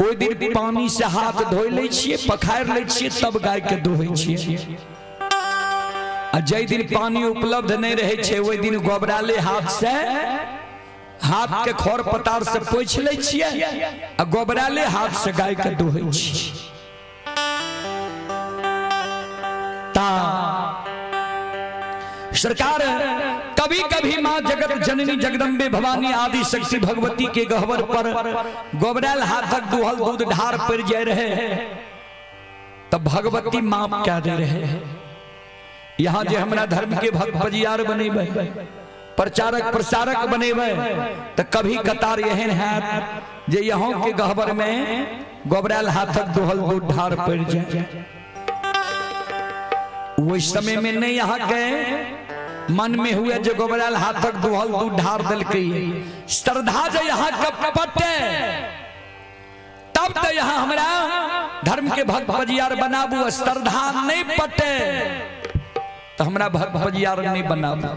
ओहि दिन पानी से हाथ धोइ लै छियै, पखारि लै छियै, तब गाय के दुहै छियै। आ जाहि दिन पानी उपलब्ध नहि रहै छै ओहि दिन गोबराले हाथ से हाथ के खर पतार से पोछि लै छियै आ गोबराले हाथ से गाय के दुहै छियै। ता सरकार कभी कभी माँ जगत जननी जगदम्बे भवानी आदि शक्ति भगवती के गहवर पर गोबराल हाथक दुहल दूध ढार पड़ जाए रहे तब भगवती माफ कह दे रहे। यहाँ जे हमरा धर्म के भक्त पजियार बनेबै, प्रचारक प्रसारक बनेबै, तऽ कभी कतार एहन हैत जे यहाँ के गहबर में गोबराल हाथक दुहल दूध ढार पड़ जाए। ओहि समय में नहीं यहाँ के मन में हुए जे गोबराल हाथक दुहल दूध ढार देलकै, श्रद्धा जे यहाँ के पटे तब तो यहाँ हमरा धर्म के भक्त पजियार बनाबू, श्रद्धा नहीं पटे तो हमरा भक्त पजियार नहीं बनाबू।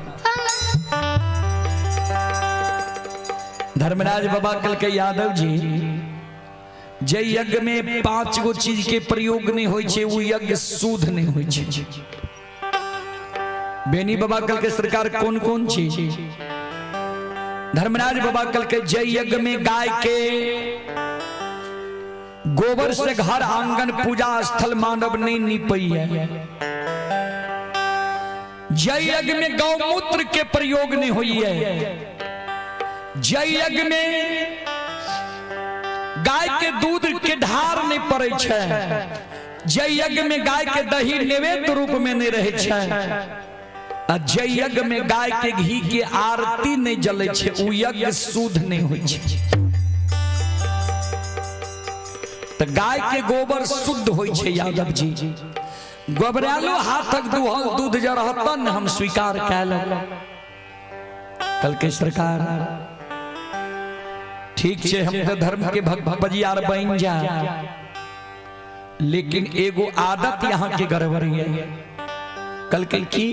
धर्मराज बाबा कल के यादव जी जे यज्ञ में 5 गो चीज के प्रयोग नहीं होय छै उ यज्ञ शुद्ध नहीं होय छै। बेनी बाबा कल के सरकार कौन कौन चीज? धर्मराज बाबा कल के जय यज्ञ में गाय के गोबर से घर आंगन पूजा स्थल मानव नहीं नीपई है, जय यज्ञ में गौमूत्र के प्रयोग नहीं हुई है, जय यज्ञ में गाय के दूध के ढार नहीं पड़े छै, जय यज्ञ में गाय के दही नैवेद्य रूप में नहीं रहे छै, आ जय यज्ञ में गाय के घी के आरती नहीं जले छै, उ यज्ञ शुद्ध नहीं होय छै। तो गाय के गोबर शुद्ध होय छै यादव जी, गोबरालो हाथक दुहल दूध जे रहत न हम स्वीकार कए लेब। कल के सरकार ठीक छै, हम तो धर्म के भक्त बजियार बन जा, लेकिन एगो आदत यहाँ के गड़बड़ी है। कल के की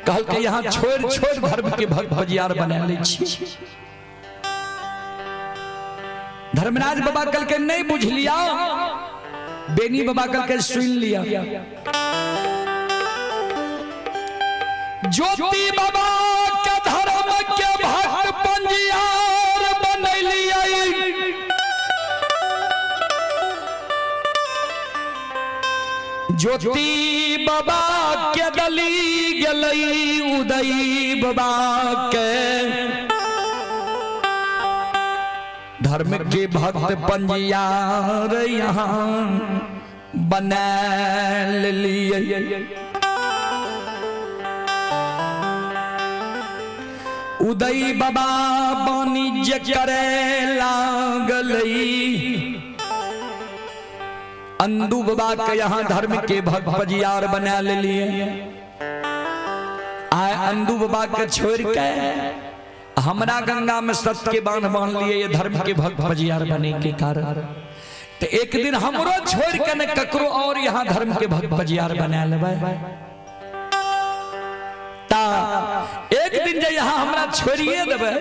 कहल के यहाँ छोड़ छोड़ धर्म के भक्त बजियार बना ले छी। धर्मराज बाबा कल के नहीं बुझ लिया, बेनी बाबा कल के सुन लिया। ज्योति बाबा के धर्म के भक्त पंजियार बनैलियै, ज्योति बाबा के दली गेलै उदय बाबा के धर्म के भक्त पंजियार यहाँ बना लियै। उदय बाबा वाणिज्य करे लागलै, अंदू बाबा के यहाँ धर्म के भक्त पजियार बना लिए। आए अंदू बाबा के छोड़ के हमरा गंगा में सत्य के बांध बांध लिए ये धर्म के भक्त पजियार बने के कारण। तो एक दिन हमरो छोड़ के न ककरो और यहाँ धर्म के भक्त पजियार बना लेबै। ता एक दिन जे यहाँ हमरा छोड़िए देबै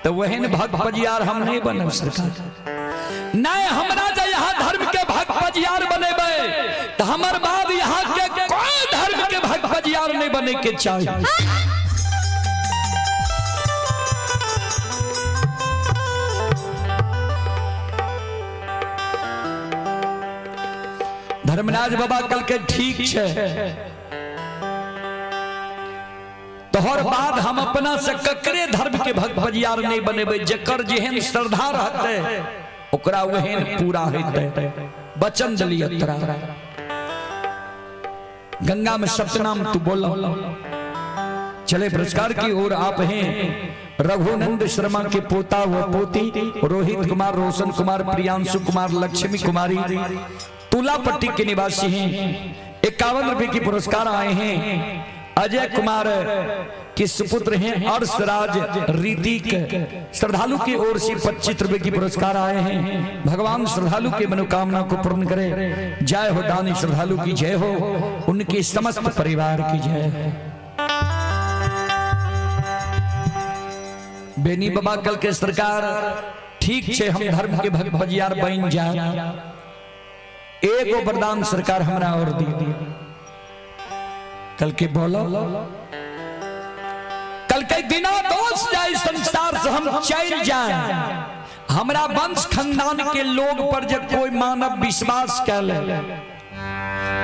तो वहन भक्त पजियार हम नहीं बनब सरकार। नहीं हमरा जे यहाँ धर्म के भक्त पजियार बनेबै तो हमर बाद यहाँ के कोई धर्म के भक्त पजियार नहीं बने के चाहिए। धर्मराज बाबा कल के ठीक छै, तोहर बाद हम अपना से ककरे धर्म के भक्त बजियार नहीं बनेबै, जकर जेहन श्रद्धा रहते ओकरा ओहन पूरा हेतै। वचन दिलियै तोरा, गंगा में सत्यनाम तू बोलो। चले पुरस्कार की ओर आप हैं रघुनंद शर्मा के पोता व पोती रोहित कुमार, रोशन कुमार, प्रियांशु कुमार, लक्ष्मी कुमारी तुलापट्टी के निवासी हैं। 51 रुपए की पुरस्कार आए हैं। अजय कुमार के सुपुत्र हैं अर्शराज ऋतिक, श्रद्धालु की ओर से 25 रुपए की पुरस्कार आए हैं। भगवान श्रद्धालु के मनोकामना को पूर्ण करे। जय हो दानी श्रद्धालु की जय हो, उनके समस्त परिवार की जय हो। बेनी बाबा कल के सरकार ठीक छे, हम धर्म के भक्त बजियार बन जाए, एगो वरदान सरकार हमरा और दी। कल के बोलो, कल के बिना दोष जाए संसार से हम चल जाए, हमरा वंश खानदान के लोग पर जब कोई मानव विश्वास कर ले,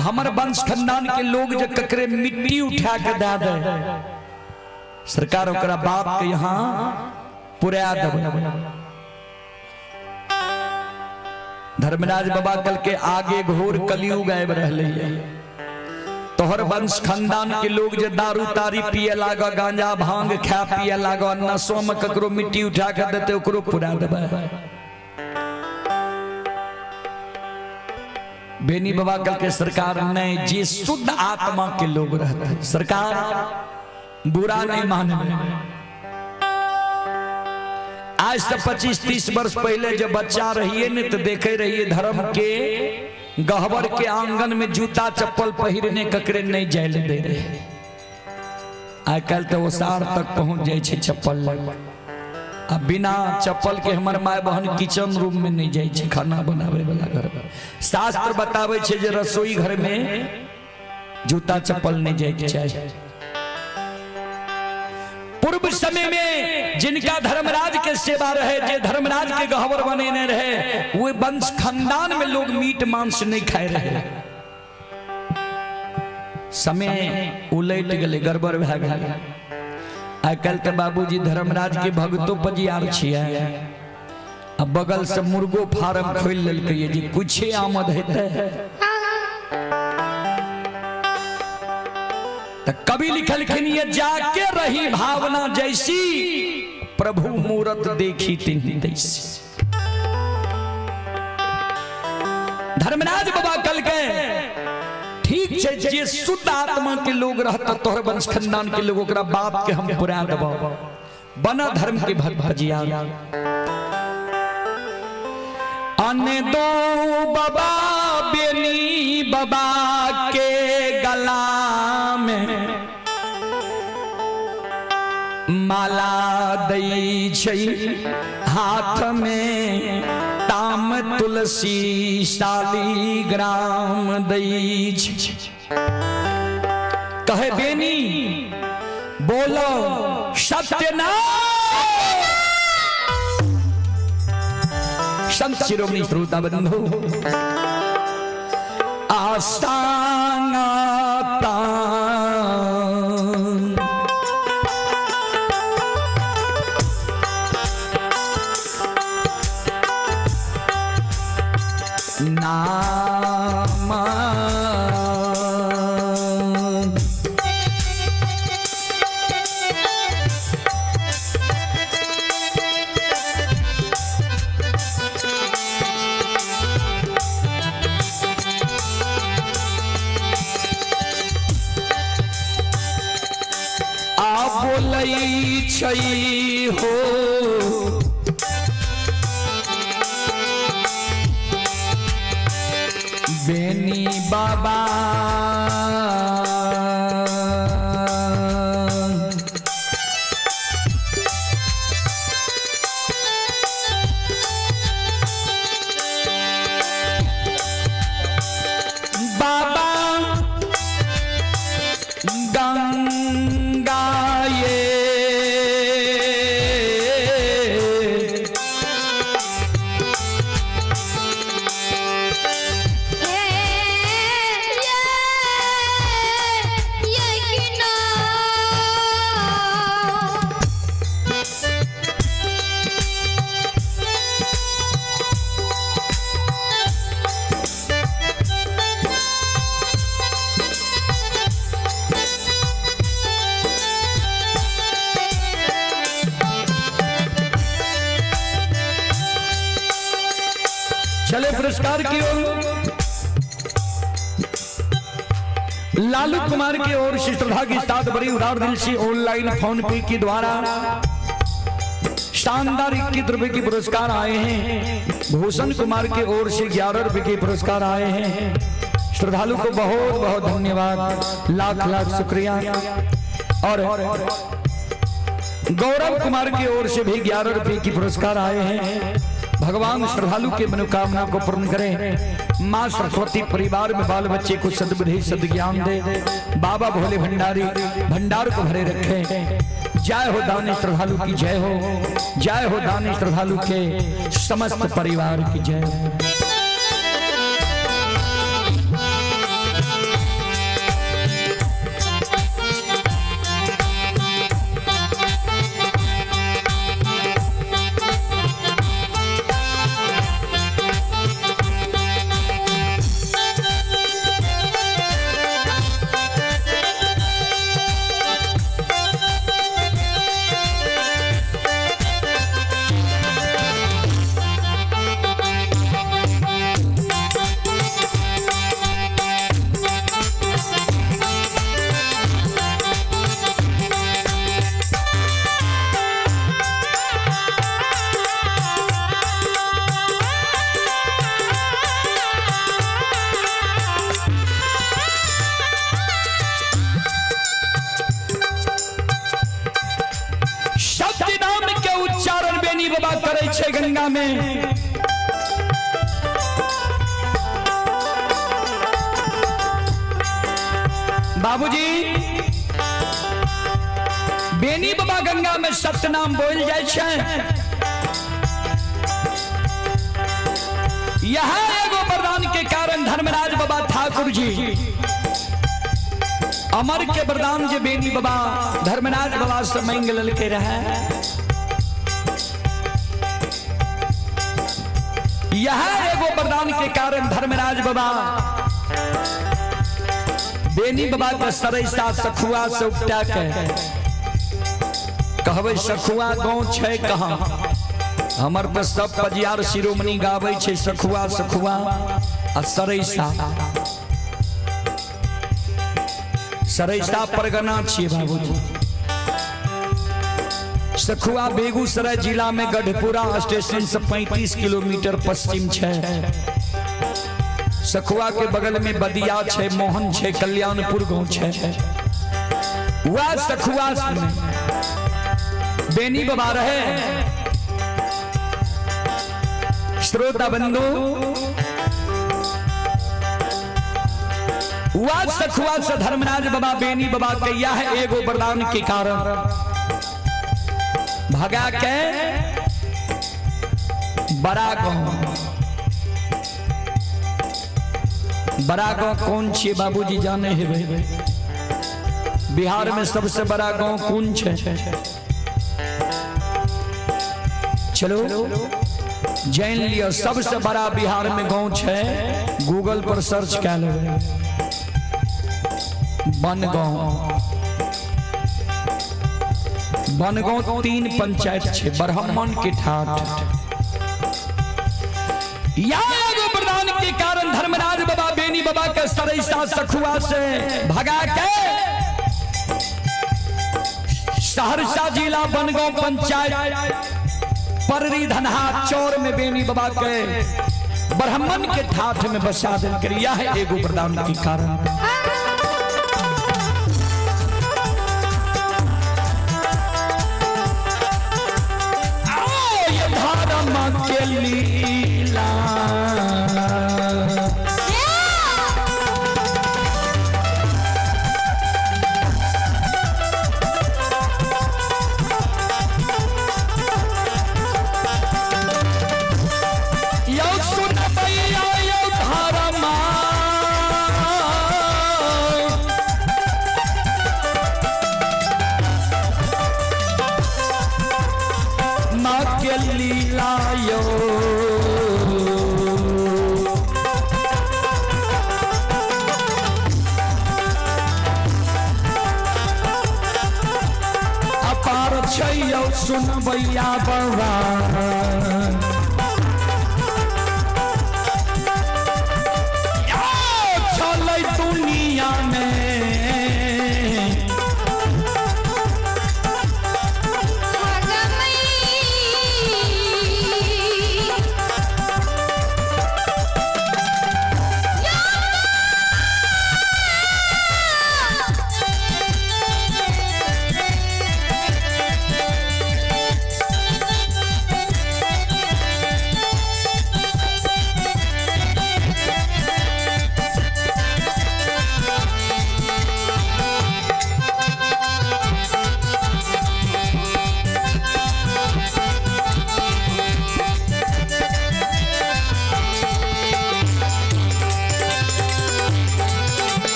हमर वंश खानदान के लोग जब ककरे मिट्टी उठा के दे दे, सरकार ओकरा बाप के यहाँ पुरा देबै। धर्मराज बाबा कल के आगे घोर कलयुग आबि रहलै है, तोहर वंश खानदान के लोग जे दारू तारी पिए लाग, गांजा भांग खा पिए लाग, नशो में ककरो मिट्टी उठा के देते ओकरो पुरा देबै। बेनी बाबा कल के सरकार नहीं, जे शुद्ध आत्मा के लोग रहते, सरकार बुरा नहीं मानवे। आज से 25-30 वर्ष पहले जब बच्चा रहिए ने तो देखे रहिए धर्म के गहबर के आंगन में जूता चप्पल पहिरने ककरे नहीं जाय ले दे रहे। आइ काल्हि तो ओसार तक पहुंच जाए छै चप्पल लग, आ बिना चप्पल के हमर माय बहन किचन रूम में नहीं जाए छै खाना बनावे वाला घर। शास्त्र बतावे छै जे रसोई घर में जूता चप्पल नहीं जाए के चाही। पूर्व समय में जिनका धर्मराज के सेवा रहे, जे धर्मराज के गहबर बनेने रहे, वो वंश खानदान में लोग मीट मांस नहीं खाए रहे। समय उलट गए, गड़बड़ भए गेलै। आइ काल्हि तऽ बाबूजी धर्मराज के भगतो पजियार छियै, आ बगल से मुर्गो फार्म खोलि लेलकै जे कुछे आमद हेतै। त कवि लिखलखिन ये जाके रही भावना जैसी, प्रभु मूरत देखी तिन्ही तैसी। धर्मराज बाबा कल के ठीक छै, जे शुद्ध आत्मा के लोग रहता तोहर वंश खानदान के लोग ओकरा बाप के हम पुरा देबो, बना धर्म के भक्त भजिया। अने दो बाबा बेनी बाबा के गला में माला दै छै, हाथ में ताम तुलसी शालिग्राम दै छै। कहे बेनी बोलो सत्यनाम। संत शिरोमणि श्रोता बंधु आसांगा नाम आ बोलै छै हो बेनी बाबा, बाबा गंगा ये हे पुरस्कार की ओर लालू कुमार की ओर से श्रद्धा के साथ बड़ी उदार दिल से ऑनलाइन फोन पे के द्वारा शानदार 21 रुपए के पुरस्कार आए हैं। भूषण कुमार की ओर से 11 रुपए के पुरस्कार आए हैं। श्रद्धालु को बहुत बहुत धन्यवाद, लाख लाख शुक्रिया। और गौरव कुमार की ओर से भी 11 रुपए की पुरस्कार आए हैं। भगवान श्रद्धालु के मनोकामना को पूर्ण करें। माँ सरस्वती परिवार में बाल बच्चे को सद्बुद्धि सद्ज्ञान दे। बाबा भोले भंडारी भंडार को भरे रखें। जय हो दानी श्रद्धालु की जय हो, जय हो दानी श्रद्धालु के समस्त परिवार की जय हो। सत्य नाम के उच्चारण बेनी बाबा करे छे गंगा में। बाबूजी, बेनी बाबा गंगा में सत्य नाम बोल जाय छे। यह एगो वरदान के कारण धर्मराज बाबा ठाकुर जी अमर के वरदान जे बेनी बाबा धर्मराज बाबा से मांग ललके रहे, यह एगो वरदान के कारण धर्मराज बाबा बेनी बाबा के सरैसा सखुआ से उपटा के, कहबै सखुआ गांव छै कहाँ? हमर पर सब पजियार शिरोमणि गाबै छै सखुआ सखुआ आ सरैसा। सरैसा परगना छियै बाबूजी। सखुआ बेगूसराय जिला में गढ़पुरा स्टेशन से 35 किलोमीटर पश्चिम छै। सखुआ के बगल में बदिया छै, मोहन छै, कल्याणपुर गांव छै। वह सखुआ में बेनी बाबा रहे। श्रोता बंधु, वह सखुआ से धर्मराज बाबा बेनी बाबा के यह एगो वरदान के कारण भगा के बड़ा गांव, बड़ा गांव कौन छियै बाबूजी जाने हेबै? बिहार में सबसे बड़ा गांव कौन छै? चलो जान लियो, सबसे बड़ा बिहार में गांव छै, गूगल पर सर्च कए लेबै, बनगांव। बनगांव 3 पंचायत छै, ब्राह्मण के ठाठ। या एगो वरदान के कारण धर्मराज बाबा बेनी बाबा के सरैसा सखुआ से भगा के सहरसा जिला बनगांव पंचायत पररी धनहा चौर में बेनी बाबा के ब्राह्मण के ठाठ में बसा देल। यह एगो वरदान के कारण। आओ ये धर्म के लीला, यौ सुनबैया यौ धर्मा माँ के लीला यौ। अपार छै यौ सुनबैया बबा।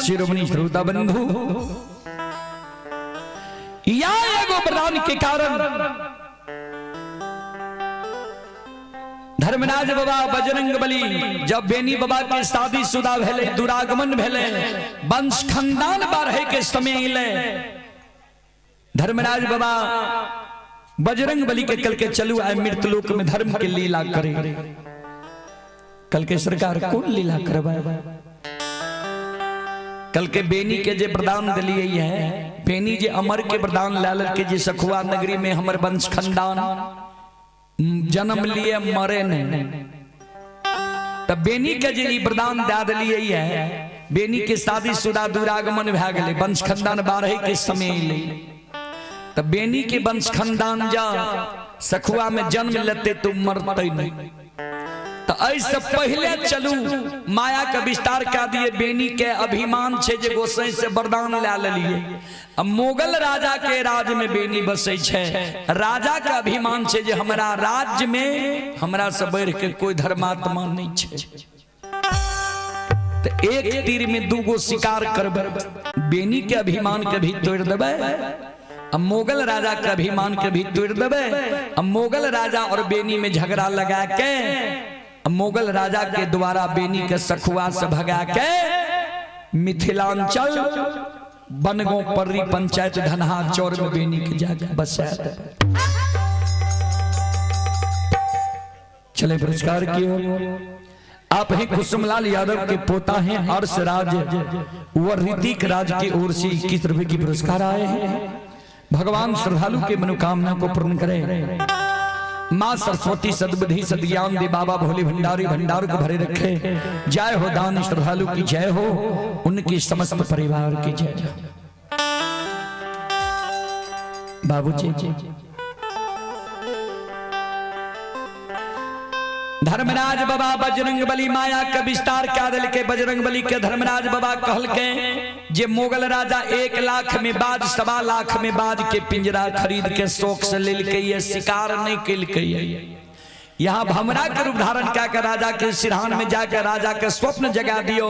शिरोमणि श्रोता बंधु, या एगो वरदान के कारण धर्मराज बाबा बजरंग बली जब बेनी बाबा के शादी शुदा भेले, दुरागमन भेले, वंश खानदान बढ़े के समय अले, धर्मराज बाबा बजरंग बली के कल के चलू आए मृतलोक में धर्म के लीला करे। कल के सरकार कौन लीला करवाए? कल के बेनी के जे वरदान दिलिए है, बेनी जे अमर के वरदान लाल के जे सखुआ नगरी में हमर वंश खानदान जन्म लिए मरे नहीं, तब बेनी के जे ई वरदान दे दिलिए है, बेनी के शादी शुदा दुरागमन भए गेलै, वंश खानदान बाढ़े के समय अलै, तब बेनी के वंश खानदान जा सखुआ में जन्म लेते तो मरते नहीं। तो ऐसे पहले चलू माया के विस्तार कह दिए। बेनी के अभिमान छे जे गोसाई से वरदान ला लेलिए। अब मुगल राजा के राज में बेनी बसै छे, राजा के अभिमान छे जे हमरा राज्य में हमरा से बढ़ के कोई धर्मात्मा नहीं छे। तो एक तीर में दूगो शिकार करबै, बेनी के अभिमान के भी तोड़ देबै, अब मुगल राजा के अभिमान के भी तोड़ देबै। अब मुगल राजा और बेनी में झगड़ा लगा के मुगल राजा के द्वारा बेनी के सखुआ से भगा के मिथिलांचल बनगो पर्री पंचायत धनहा चौर में बेनी के जाके बसा दे। चले पुरस्कार की ओर। आप ही कुसुमलाल यादव के पोता हैं अर्श राज व ऋतिक राज की ओर से 21 रुपए की पुरस्कार आए हैं। भगवान श्रद्धालु के मनोकामना को पूर्ण करे। माँ सरस्वती सद्बुद्धि सद्ज्ञान दे, बाबा भोले भंडारी भंडार को भरे रखे। जय हो दान श्रद्धालु की जय हो, उनकी समस्त परिवार की जय हो। बाबूजी धर्मराज बाबा बजरंग बली माया के विस्तार क्या दिल के बजरंग बली के धर्मराज बाबा कहल के जे मुगल राजा 1 लाख में बाज 1.25 लाख में बाज के पिंजरा खरीद के शौक से लेल के ये शिकार नहीं कल के यहाँ भमरा के रूप धारण क्या के राजा के सिरहान में जाकर राजा के स्वप्न जगा दियो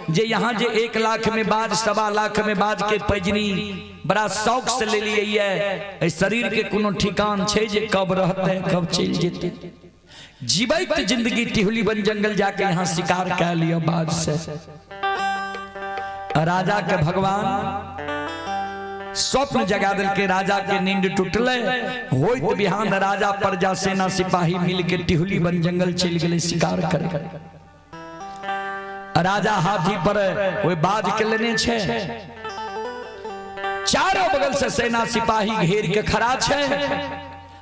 जे यहाँ जे 1 लाख में बाज 1.25 लाख में बाज के पैजनी बड़ा शौक से ले लिए ये शरीर के कोनो ठिकान छे जे कब रहते कब चल जेते। जीवित जिंदगी टिहुली बन जंगल जाके यहाँ शिकार कर लिया बाज से। राजा के भगवान स्वप्न जगा दिल के राजा के नींद टूटले। होइत बिहान राजा प्रजा सेना सिपाही मिल के टिहुली बन जंगल चल गए शिकार करे। राजा हाथी पर वो बाज के लेने छे, चारों बगल से सेना सिपाही घेर के खड़ा छे।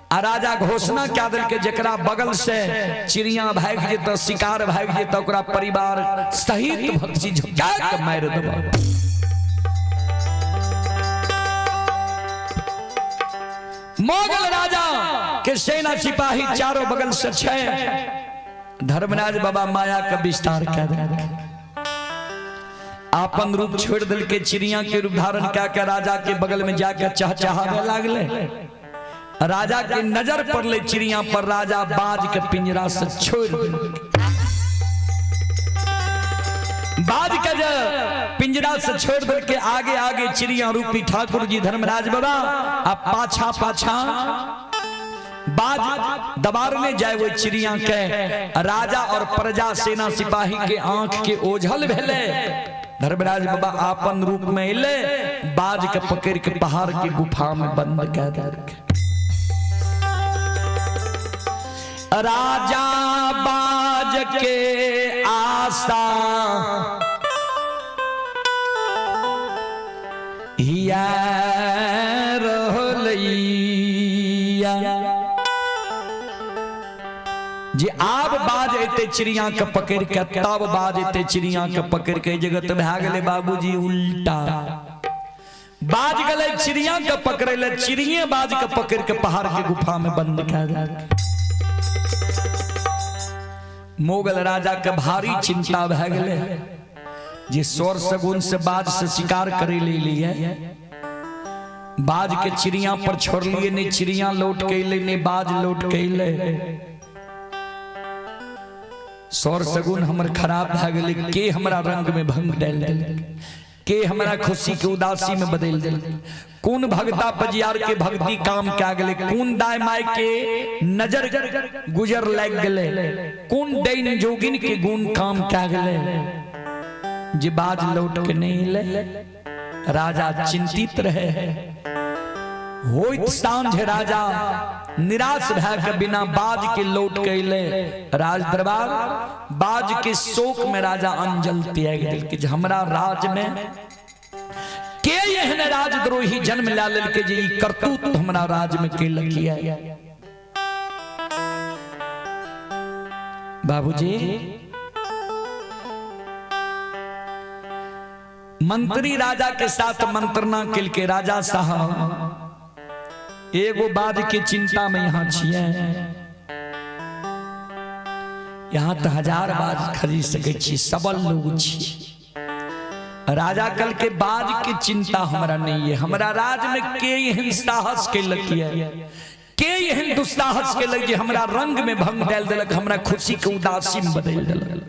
आ राजा घोषणा क्या दिल के जकरा बगल से चिड़िया भाग जेत शिकार भाग जेत ओकरा परिवार सहित भक्षी झुका के मार देबो। मुगल राजा के सेना सिपाही चारों बगल से छे। धर्मराज बाबा माया का विस्तार कर दिल, आपन रूप छोड़ दिल के चिड़िया के रूप धारण क्या के राजा के बगल में जाकर चहचहावे लागले। राजा के नजर पड़ले चिड़िया पर, राजा बाज के पिंजरा से छोड़ दिल। बाज के जे पिंजरा से छोड़ दिल के आगे आगे चिड़िया रूपी ठाकुर जी धर्मराज बाबा आ पाछा पाछा बाज दबारने जाए वो चिड़िया के। राजा और प्रजा सेना सिपाही के आंख के ओझल भेले। धर्मराज बाबा आपन रूप में अले, बाज के पकड़ के पहाड़ के गुफा में बंद कर दिल। राजा बाज के आशा हिया रहलैया जे आब बाज एते चिड़िया के पकड़ के तब बाज एते चिड़िया के पकड़ के जगत भए गेलै बाबूजी उल्टा। बाज गेलै चिड़िया के पकड़ै ले, चिड़िए बाज के पकड़ के पहाड़ के गुफा में बंद कर देलकै। मुगल राजा के भारी चिंता भए गेलै जे स्वर सगुन से बाज से शिकार करे ले लिए, बाज के चिड़िया पर छोड़लिए नहीं, चिड़िया लौट के अइलै नहीं, बाज लौट के अइलै। सौर सगुन हमर खराब भए गेलै, के हमरा रंग में भंग डालि देलकै। के हमरा खुशी के उदासी में बदल दिल? कोन भगता पजियार के भक्ति काम क्या गेले? कोन दाय माय के नजर गुजर लग गेले? कोन दैन जोगिन के गुण काम क्या गेले जे बाज लौट के नहीं ले? राजा चिंतित रहे। होइत सांझ राजा निराश भए के बिना बाज के लौट के अइले राज दरबार। बाज के शोक में राजा अंजल त्याग देलकै जे हमरा राज में के एहन राजद्रोही जन्म लए लेलकै जे ई करतूत हमरा राज में केलक ये। बाबूजी मंत्री राजा के साथ मंत्रणा केलकै, राजा साहब एगो बाज के चिंता में यहाँ छियै, यहाँ तो हजार बाज खरीद सकै छी, सबल लोग छी। राजा कल के बाज के चिंता हमरा नहीं है, हमरा राज में के एहन साहस केलक ये, के एहन दुस्साहस केलक जे हमरा रंग में भंग डाल देलक, हमरा खुशी के उदासी में बदल देलक।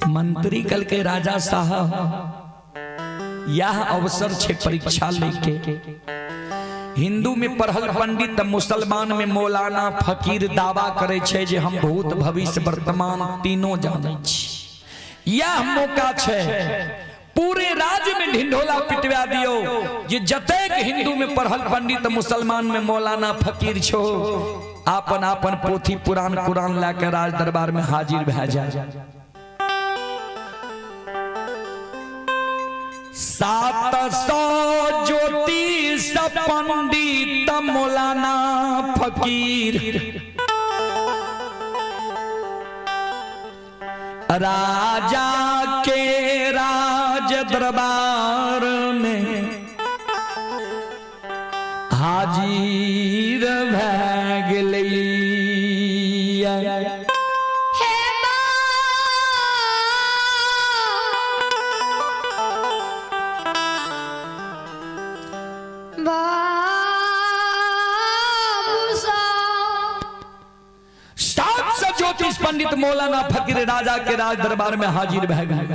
मंत्री कल के राजा साहब यह अवसर छे परीक्षा लेके, हिंदू में पढ़ल पंडित मुसलमान में मौलाना फकीर दावा करे छे जे हम भूत भविष्य वर्तमान तीनों जानै छी, यह मौका छे पूरे राज्य में ढिंढोला पिटवा दियो जे जतेक हिंदू में पढ़ल पंडित मुसलमान में मौलाना फकीर छो आपन आपन पोथी पुराण कुरान लाके राज दरबार में हाजिर भए जाए। 700 ज्योतिष पंडित मौलाना फकीर राजा के राज दरबार में हाजिर भए गेलै। हे बाबू साहब 700 ज्योतिष पंडित मौलाना फकीर राजा के राज दरबार में हाजिर भए गए।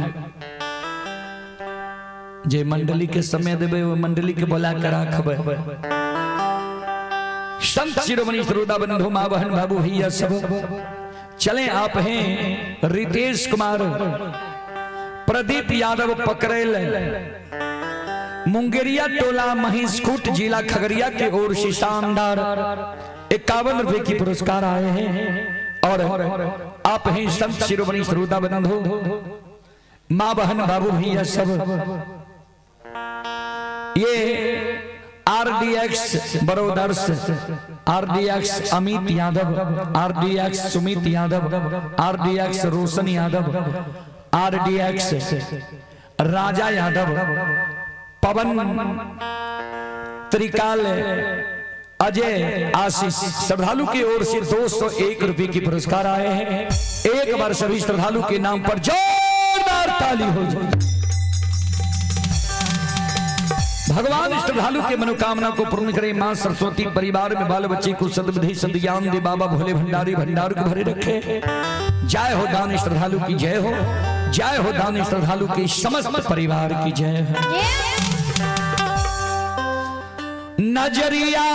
जे मंडली के समय देबै ओ मंडली के बोला के राखबै। संत शिरोमणि श्रोता बंधु माँ बहन बाबू भैया सब चले आप हैं रितेश कुमार प्रदीप यादव पकड़ेल मुंगेरिया टोला महेशखूट जिला खगड़िया के ओर से शानदार 51 रुपए की पुरस्कार आए हैं। और आप हैं संत शिरोमणि श्रोता बंधु माँ बहन बाबू भैया सब, ये RDX Barodarsh, RDX Amit Yadav, RDX Sumit Yadav, RDX Roshan Yadav, RDX Raja Yadav, Pawan Trikal, Ajay Ashish श्रद्धालु की ओर से 201 रुपए की पुरस्कार आए हैं। एक बार सभी श्रद्धालु के नाम पर जोरदार ताली हो जाए। भगवान श्रद्धालु के मनोकामना को पूर्ण करे। मां सरस्वती परिवार में बाल बच्चे को सद्बुद्धि सद्ज्ञान दे। बाबा भोले भंडारी भंडार को भरे रखे। जय हो दान श्रद्धालु की जय हो, जय हो दान श्रद्धालु के समस्त परिवार की जय हो। नजरिया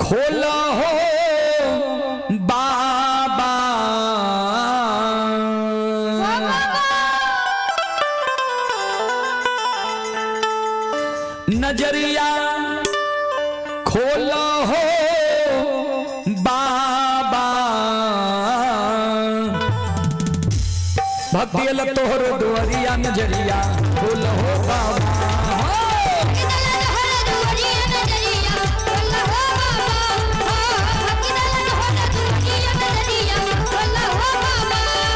खोला हो बाबा, नजरिया खोला हो बाबा, भक्ति तोहर दुआरिया नजरिया खोला हो बाबा।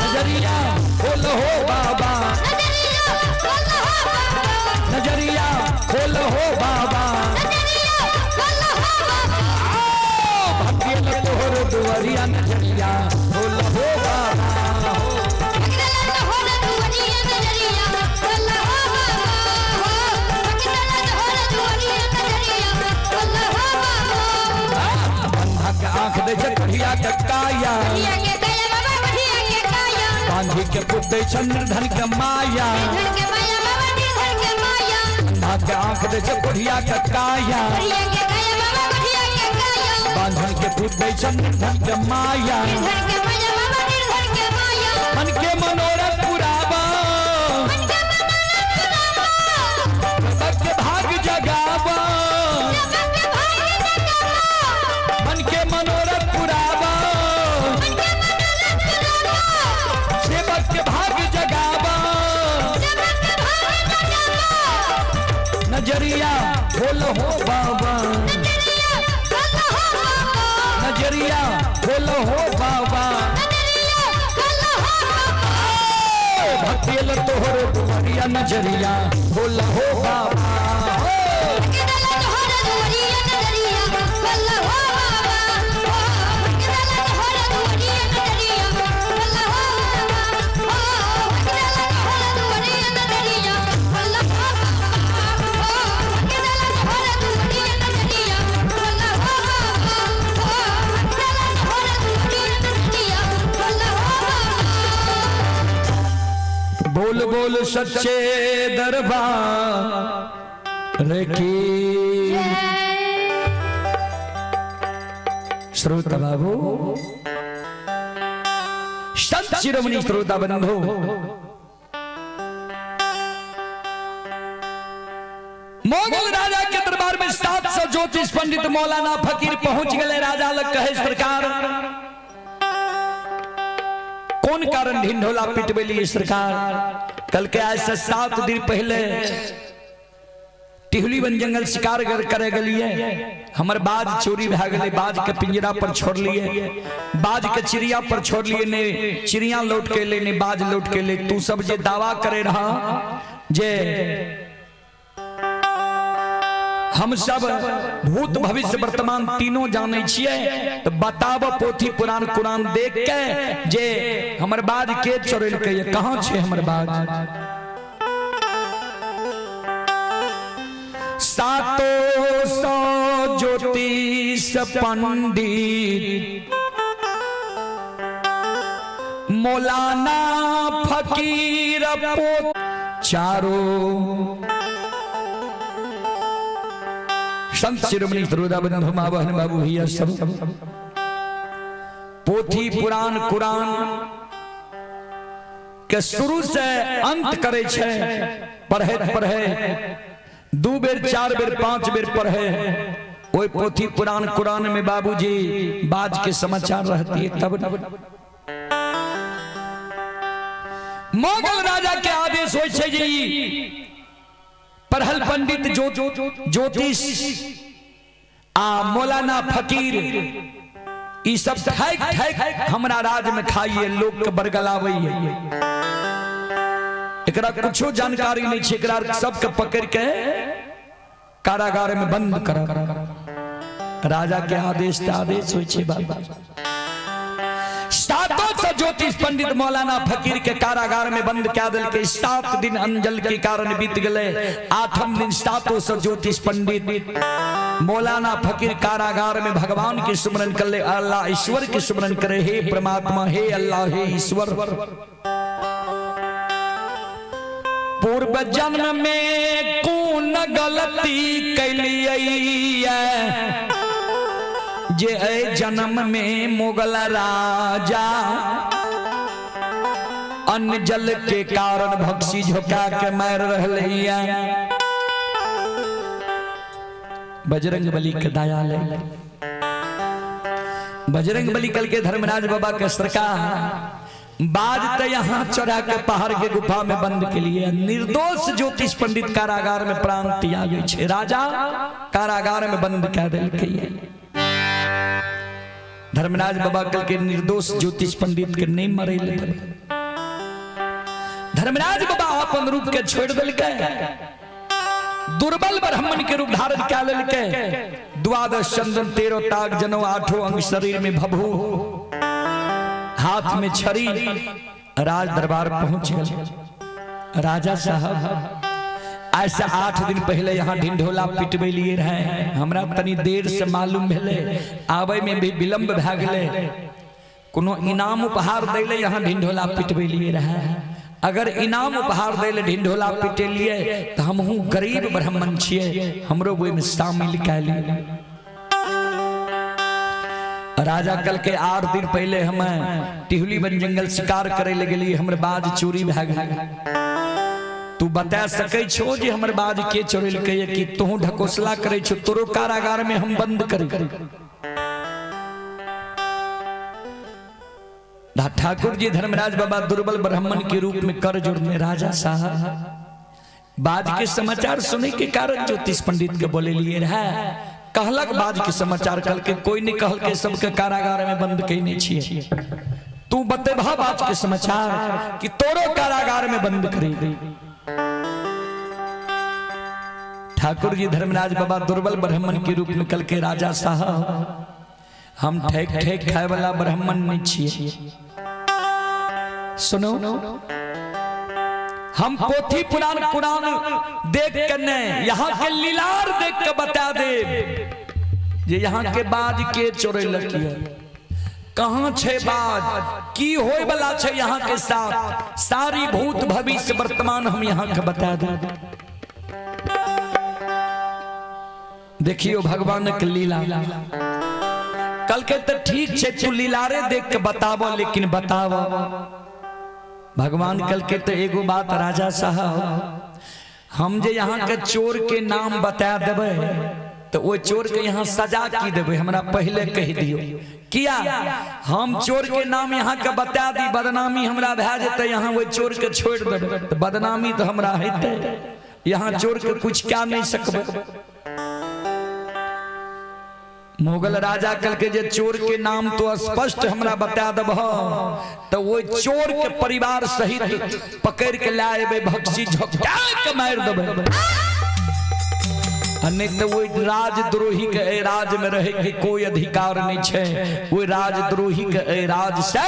नजरिया खोल हो बाबा, नजरिया खोल हो बाबा, भक्ति तोहर दुआरिया नजरिया खोल हो बाबा। बंधा के आंख दे छै कढ़िया के काया, बांझी के पुत दै छै निर्धन के माया। धन के माया बाबा, निर्धन के माया। अंधा के आंख दै छै कोढ़िया के काया। कोढ़िया के काया बाबा, कोढ़िया के काया। बांझन के पुत दै छै निर्धन के माया। निर्धन के माया बाबा, निर्धन के माया। मन के मनोरथ पुरावा, मन के मनोरथ पुरावा। सबके भाग जगावा। सबके भाग्य जगावा। मन के मनोरथ पुरावा, मन के मनोरथ पुरावा। सेवक के भाग जगावा। सबके भाग्य जगावा। नजरिया खोल हो बाबा। नजरिया खोलो हो बाबा। नजरिया खोल हो बाबा। नजरिया खोलो हो बाबा। भक्तियल तोहर दुआरिया, नजरिया खोल हो बाबा। भटकला तोहर दुआरिया, नजरिया खोलो हो बाबा। ओ भटकला तोहर दुआरिया, नजरिया खोलो हो बाबा। ओ भटकला तोहर दुआरिया, नजरिया खोलो हो बाबा। ओ भटकला तोहर दुआरिया, नजरिया खोलो हो बाबा। ओ भटकला तोहर दुआरिया, नजरिया खोलो हो बाबा। बोल बोल सच्चे दरबार की। श्रोता बाबू, संत शिरोमणि श्रोता बंधु, मोगल राजा के दरबार में 700 ज्योतिष पंडित मौलाना फकीर पहुंच गए। राजा लग कहे, सरकार, कौन कारण ढिंढोला पिटबेली? सरकार, कल के आज से 7 दिन पहले टिहली वन जंगल शिकार करे गलिए, हमर बाज चोरी भए गेलै। बाज के पिंजरा पर छोड़लिए, बाज के चिड़िया पर छोड़लिए, ने चिड़िया लौट के ले, ने बाज लौट के ले। तू सब जे दावा करे रहा जे हम सब भूत भविष्य वर्तमान तीनों जानै छियै, तऽ बताब पोथी पुराण कुरान देख के जे हमर बाज के चोरेलकै, कहाँ छै हमर बाज? 700 ज्योतिष पंडित मौलाना फकीर पो चारों संत शिरोमणि श्रोता बंधु, माँ बहन, बाबू, भैया सब, पोथी पुराण कुरान के शुरू से अंत करे छै पढ़े पढ़े, दू बेर, चार बेर, पांच बेर पढ़े, ओहि पोथी पुराण कुरान में बाबूजी बाज के समाचार रहती है तब। मोगल राजा के आदेश होइ छै जे ई पढ़ल पंडित ज्योतिष आ मौलाना फकीर ई सब ठैक ठैक हमरा राज में खाइए, लोग के बरगलावैये, एकरा कुछो जानकारी नहीं छै, एकरा सबके पकड़ के कारागार में बंद कर। राजा के आदेश ते आदेश होइ छै बाबा। 700 ज्योतिष पंडित मौलाना फकीर के कारागार में बंद कए देलकै। 7 दिन अंजल के कारण बीत गेलै। आठम दिन 700 ज्योतिष पंडित मौलाना फकीर कारागार में भगवान के सुमरन कर ले, अल्लाह ईश्वर के सुमरन करे। हे परमात्मा, हे अल्लाह, हे ईश्वर, पूर्व जन्म में कोन गलती कैलियै जे एहि जन्म में मुगल राजा अन्न जल के कारण भक्सी झोंका के मार रहलै? बजरंग बली के दया ले। बजरंग बली कल के धर्मराज बाबा के, सरकार, बाज तो यहाँ चढ़ा के पहाड़ के गुफा में बंद के लिए, निर्दोष ज्योतिष पंडित कारागार में प्राण त्यागै छै, राजा कारागार में बंद कए देलकै। धर्मराज बाबा कल के निर्दोष ज्योतिष पंडित के नहीं मरे ले देबै। धर्मराज बाबा अपन रूप के छोड़ देलकै, दुर्बल ब्राह्मण के रूप धारण कए लेलकै। द्वादश चंदन, 13 ताग जनौ, आठों अंग शरीर में भभू, हाथ में छड़ी, राज दरबार पहुंच गए। राजा साहब, आज से 8 दिन पहले यहाँ ढिंढोला पिटबे लिए रहे, हमरा तनी देर से मालूम भेले, आवे में भी विलंब भए गेलै। कोनो इनाम उपहार दै ले यहाँ ढिंढोला पिटबेलिए रहे। अगर इनाम उपहार दै ले ढिंढोला पिटेलिए तो हमहूँ गरीब ब्राह्मण छियै, हमरो ओहिमे शामिल कए लियै। राजा कल के 8 दिन पहले हम टिहुली वन जंगल शिकार करे ले गेलिए, हमर बाज चोरी भए गेल। तू बता सकै छो जे हमर बाज के चोरेलकै कि तोहू ढकोसला करे छो, तोरो कारागार में हम बंद करी। ठाकुर जी धर्मराज बाबा दुर्बल ब्राह्मण के रूप में कर जोड़ने राजा साहब बाज के समाचार सुने के कारण ज्योतिष पंडित के बोले लिए रहे। कहलक बाज के समाचार कल के कोई नहीं कहल के सबके कारागार में बंद कईने छिए, तू बतेबा बाज के समाचार कि तोरो कारागार में बंद करी। ठाकुर जी धर्मराज बाबा दुर्बल ब्राह्मण के रूप में कल के राजा साहब हम ठेक ठेक खाए वाला ब्राह्मण नहीं छिए। सुनो, हम पोथी पुराण कुरान देख के नहीं, यहाँ के लीलार देख के बता दे जे यहाँ के बाज के चोरेलक ये, कहाँ छे बाज, की होय वाला छे यहाँ के साथ, सारी भूत भविष्य वर्तमान हम यहाँ के बता दे। देखियो भगवान के लीला। कल के तो ठीक छे तू लीलारे देख के बताबो, लेकिन बताबो भगवान कल के तो एगो बात राजा साहब, हम जे यहाँ के चोर के नाम बता देबै तो वो चोर के यहाँ सजा की देबै, हमरा पहले कह दियो। किया हम चोर के नाम यहाँ के बता दी, बदनामी हमरा भए जेतै, यहाँ वो चोर के छोड़ देबै तो बदनामी तो हमरा हेतै, यहाँ चोर के कुछ क्या नहीं सकबै। मुगल राजा कल के जे चोर के नाम तो स्पष्ट हमरा बता देबह तो वो चोर के परिवार सहित पकड़ के लाए एबै, भक्सी झोंका के मारि देबै, आ नहीं तो वो राजद्रोही के ए राज में रहे के कोई अधिकार नहीं छे, वो राजद्रोही के ए राज से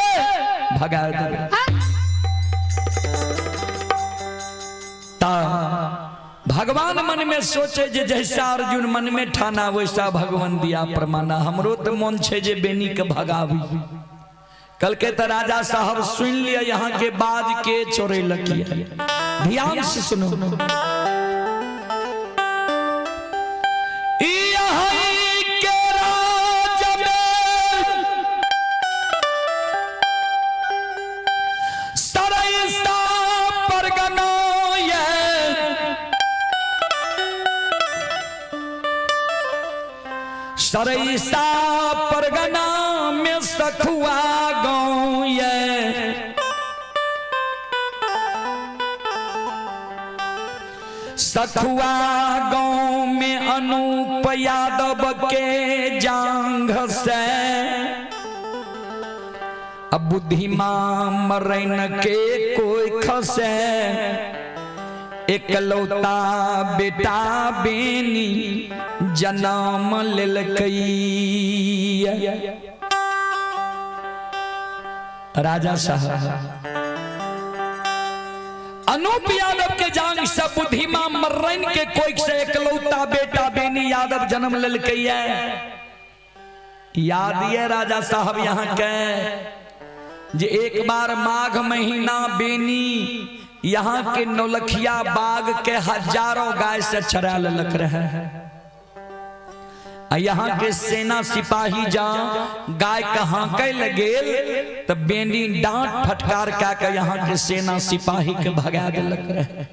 भगा देबै। ता भगवान मन में सोचे जे जैसा अर्जुन मन में ठाना वैसा भगवान दिया प्रमाणा, हमरो तो मन छे जे बेनी के भगावी। कल के तो राजा साहब सुन लिया यहाँ के बाज के चोरेलक ये, ध्यान से सुनो। के राज में सरैसा परगना ये, सरैसा परगना में सखुआ गाँव ये, सखुआ गाँव में अनूप यादव के जांघ से अब बुद्धिमान मरन के कोई खसे, एकलौता बेटा बेनी जन्म लेलकै। राजा साहब अनूप यादव के जांग से बुद्धिमा मर्रन के कोई से एकलौता बेटा बेनी यादव जन्म लेलकै। याद ये राजा साहब यहाँ के जे एक बार माघ महीना बेनी यहाँ के नौलखिया बाग के हजारों गाय से चरा ललक रहे, यहाँ के सेना सिपाही जा गाय के हाँके लगेल तो बेनी डांट फटकार का के यहाँ के सेना सिपाही के भगा देलक रहे।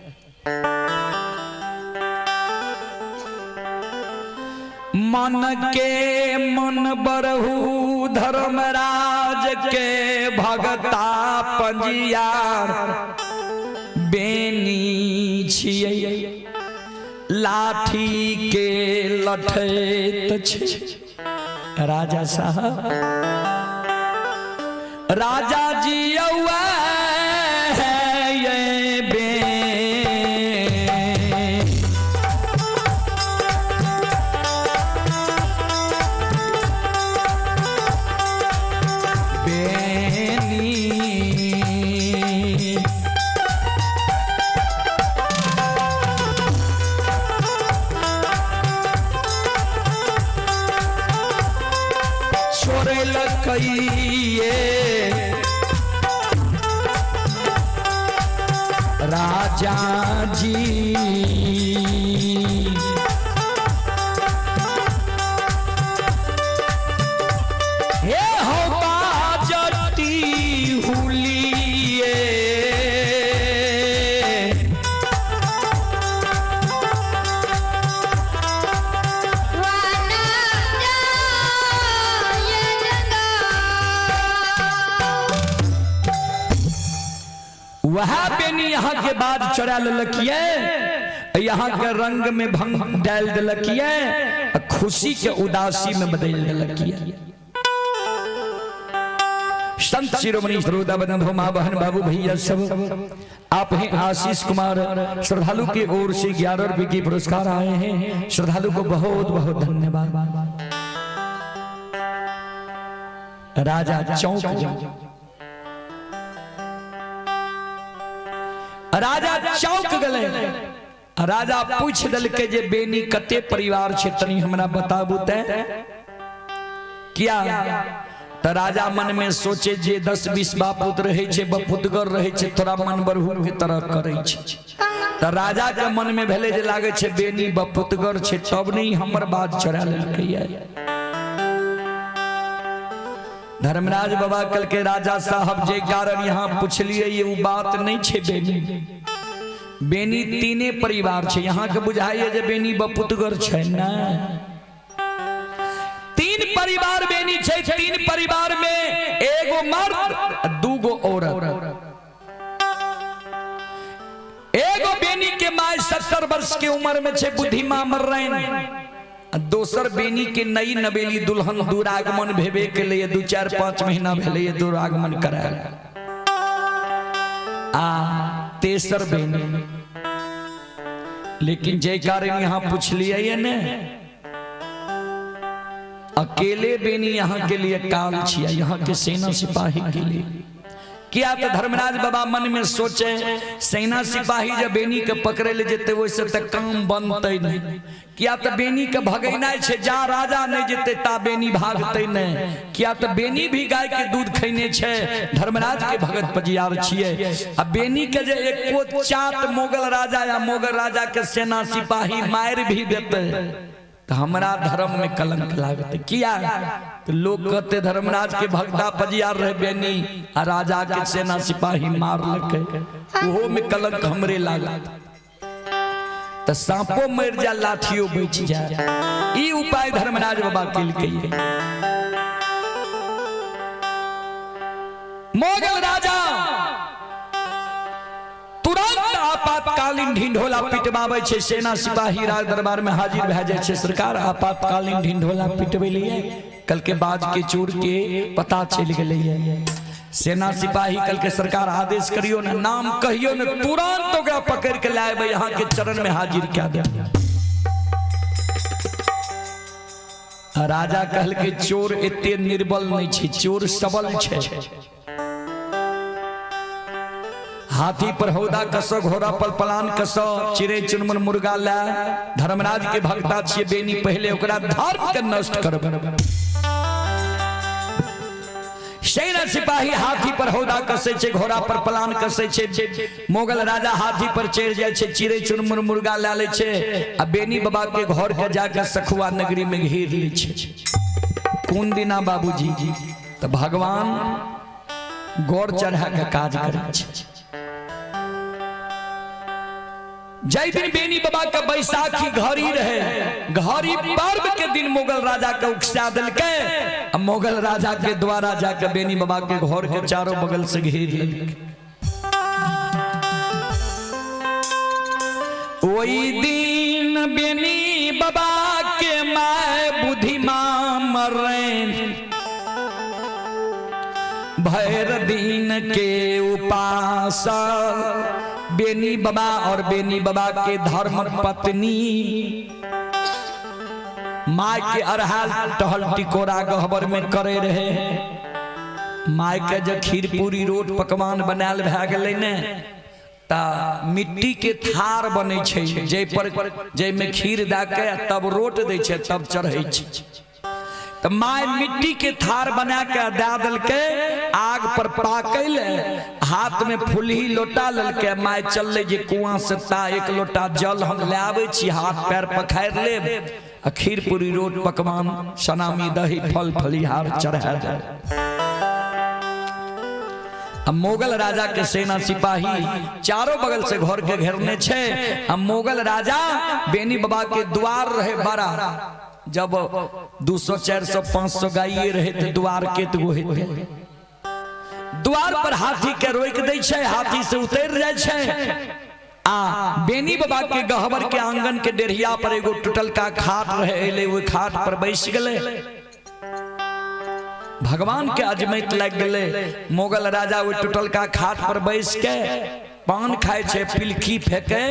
मन के मन बरहू धर्मराज के भगता पंजियार बेनी छियै, लाठी के लठैत छे। राजा साहब राजा जी औआ है ये बे, बेनी छोर छोड़लकैये राजा जी। हे हो बाजटी हुलिये वाना जाए जगा। वह बेनी यहाँ के बाद चढ़ा ललकिए, यहाँ के रंग में भंग डाल दिलकिए, खुशी के उदासी में बदल दिलकिए। संत शिरोमणि श्रोता बंधु माँ बहन बाबू भैया सब, आप हैं आशीष कुमार श्रद्धालु की ओर से 11 रुपए की पुरस्कार आए हैं। श्रद्धालु को बहुत बहुत धन्यवाद। राजा चौक गए, राजा चौक गए। राजा पूछ दलके जे बेनी कते परिवार छे तनी हमरा बताबू ते किया। त राजा मन में सोचे जे 10-20 बापुत रहे छे, बपुतगर रहे छे, थोड़ा मन बरहु के तरह करे छे। त राजा के मन में भेले जे लागे छे बेनी बपुतगर छे तब नहीं हमर बात चढ़ा लेलकै। धर्मराज बाबा कल के राजा साहब जे कारण यहाँ पुछलिए ये उ बात नहीं छे। बेनी बेनी तीने परिवार छे, यहाँ के बुझाइए जे बेनी बपुतगर छे ना। 3 परिवार बेनी छे, 3 परिवार में एगो मर्द 2 औरत। एगो बेनी के my 70 वर्ष के उम्र में छे, बुद्धिमा मर रहे। दोसर बेनी के नई नवेली दुल्हन दुरागमन भेबे के लिए 2-4-5 महीना भेले दुरागमन करायल। आ तेसर बेनी, लेकिन जय कारण यहाँ पूछ लिया ने अकेले बेनी यहाँ के लिए काल छिया, यहाँ के सेना सिपाही के लिए किया। तो धर्मराज बाबा मन में सोचे सेना सिपाही जब बेनी के पकड़े ले जेते वैसे तक काम बनते नहीं। किया तो बेनी के भगैना छे, जा राजा नहीं जेते ता बेनी भागते नहीं। किया तो बेनी भी गाय के दूध खैने छे, धर्मराज के भगत पजियार छिए। आ बेनी के जे एको चाट मुगल राजा या मुगल राजा के सेना सिपाही मार भी देते तो हमरा धर्म में कलंक लागत। किया तो लोग कहते धर्मराज के भक्ता पजियार रहे बेनी आ राजा के सेना सिपाही मार लके, ओहो में कलंक हमरे लागत। तो सांपो मर जा लाठियो बच जाए, ई उपाय धर्मराज बाबा केलकै। मुगल राजा तुरंत आपातकालीन ढिंढोला पिटवाबै छै, सेना सिपाही राज दरबार में हाजिर भए जाइ छै। सरकार आपातकालीन ढिंढोला पिटबै लिए कल के बाज के चोर के पता चलि गेलै। सेना सिपाही कल के सरकार आदेश करियो ने, नाम कहियो ने, तुरंत ओकरा पकड़ के लाएबै, यहाँ के चरण में हाजिर कए देब। राजा कहलकै चोर एते निर्बल नहीं छै, चोर सबल छै। हाथी पर हौदा कसो, घोड़ा पर पलान कसो, चिड़ै चुनमुन मुर्गा ला धर्मराज के भक्ता छिए बेनी, पहले ओकरा धर्म के नष्ट करब। सेना सिपाही हाथी पर हौदा कसे छे, घोड़ा पर पलान कसे छे। मुगल राजा हाथी पर चढ़ जाय छे, चिड़ै चुनमुन मुर्गा ला ले छे आ बेनी बाबा के घर के जाके सखुआ नगरी में घेर ले छे। कोन दिना बाबूजी तो भगवान गौर चढ़ा के काज करे छे। जय दिन बेनी बाबा के बैसाखी घड़ी रहे, घड़ी पर्व के दिन मुगल राजा के उकसा दिलकै। मुगल राजा के द्वारा जाके बेनी बाबा के घर के चारों बगल से घेर लेलकै। ओई दिन बेनी बाबा के my बुद्धिमा मरैन, भैर दिन के उपास बेनी बाबा और बेनी बाबा के धर्म पत्नी my के अरहाल टहल टिकोरा गहबर में करे रहे। My के जब खीर पूरी रोट पकवान बनायल भए गेलै ने ता मिट्टी के थार बनै छै, जै पर जै में खीर दए के तब रोट दै छै तब चढ़ै छै। तऽ माय मिट्टी के थार बना के दए देलकै, आग पर पाकै ले, हाथ में फुलही लोटा लेलकै। माय चललै जे कुआं से ता एक लोटा जल हम ले आबै छी, हाथ पैर पखारि लेब आ खीर पूरी रोट पकवान सनामी दही फल फलिहार चढ़ा देब। आ मुगल राजा के सेना सिपाही चारों बगल से घर के घेरने छे। आ मुगल राजा बेनी बाबा के द्वार रहे बड़ा, जब 200 400 500 गाइये रहे तो द्वार के तो हेते। द्वार पर हाथी के रोक दै छै, हाथी से उतर जाय छै आ बेनी बाबा के गहबर के आंगन के डेढ़िया पर एगो टूटल का खाट रहे, एले ओहि खाट पर बैस गेलै। भगवान के अजमैत लागि गेलै। मुगल राजा ओहि टूटल का खाट पर बैस के पान खाय छै, पिलखी फेंके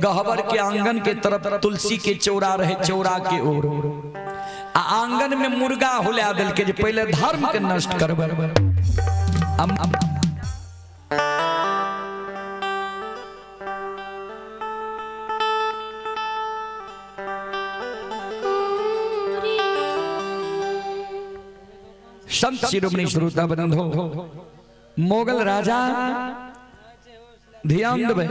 गहबर के आंगन के तरफ तुलसी के चौरा रहे, चौरा के ओर आ आंगन में मुर्गा हुला देलकै जे पहिले धर्म के नष्ट करबै। संत शिरोमणि श्रोता बंधो, मुगल राजा ध्यान देबै,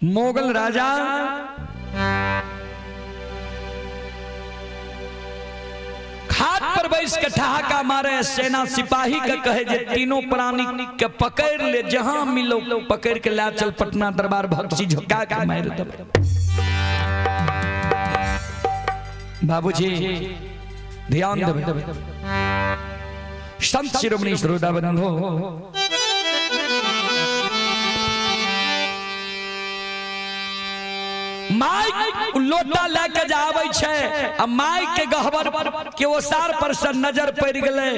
मुगल राजा खाट पर बैस के ठहाका मारे, सेना सिपाही के कहे जे तीनों प्राणी के पकड़ ले, जहां मिलो पकड़ के ला चल पटना दरबार, भक्सी झुका के मार देबै। बाबूजी ध्यान देबै, संत शिरोमणि श्रोता बंधो, माइक लोटा लए के जे आबै छै आ माइक के गहबर के ओसार पर से नजर पड़ि गेलै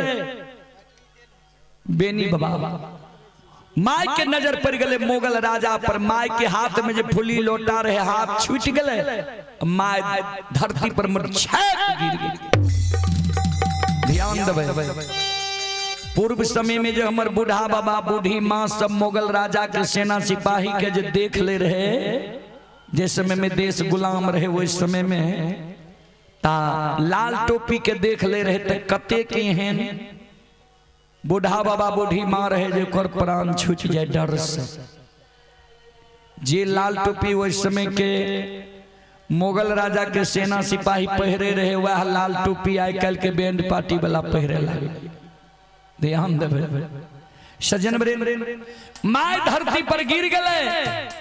बेनी बाबा। माइक के नजर पड़ि गेलै मुगल राजा पर। माइक के हाथ में जे फुली लोटा रहे, हाथ छूटि गेलै, my धरती पर मुरझाक गिर गेलै। ध्यान देबै, पूर्व समय में जे हमर बूढ़ा बाबा बूढ़ी माँ सब मुगल राजा के सेना सिपाही के जे देख ले रहे, जे समय में देश गुलाम रहे ओहि समय में ता लाल टोपी के देख ले रहे त कतेक एहन बूढ़ा बाबा बूढ़ी माँ रहे जे ओकर प्राण छूटि जाय डर से। जे लाल टोपी ओहि समय के मुगल राजा के सेना सिपाही पहिरे रहे, वह लाल टोपी आइ काल्हि के बैंड पार्टी वाला पहिरे लागल। ध्यान देबै सज्जन, my धरती पर गिर गेलै।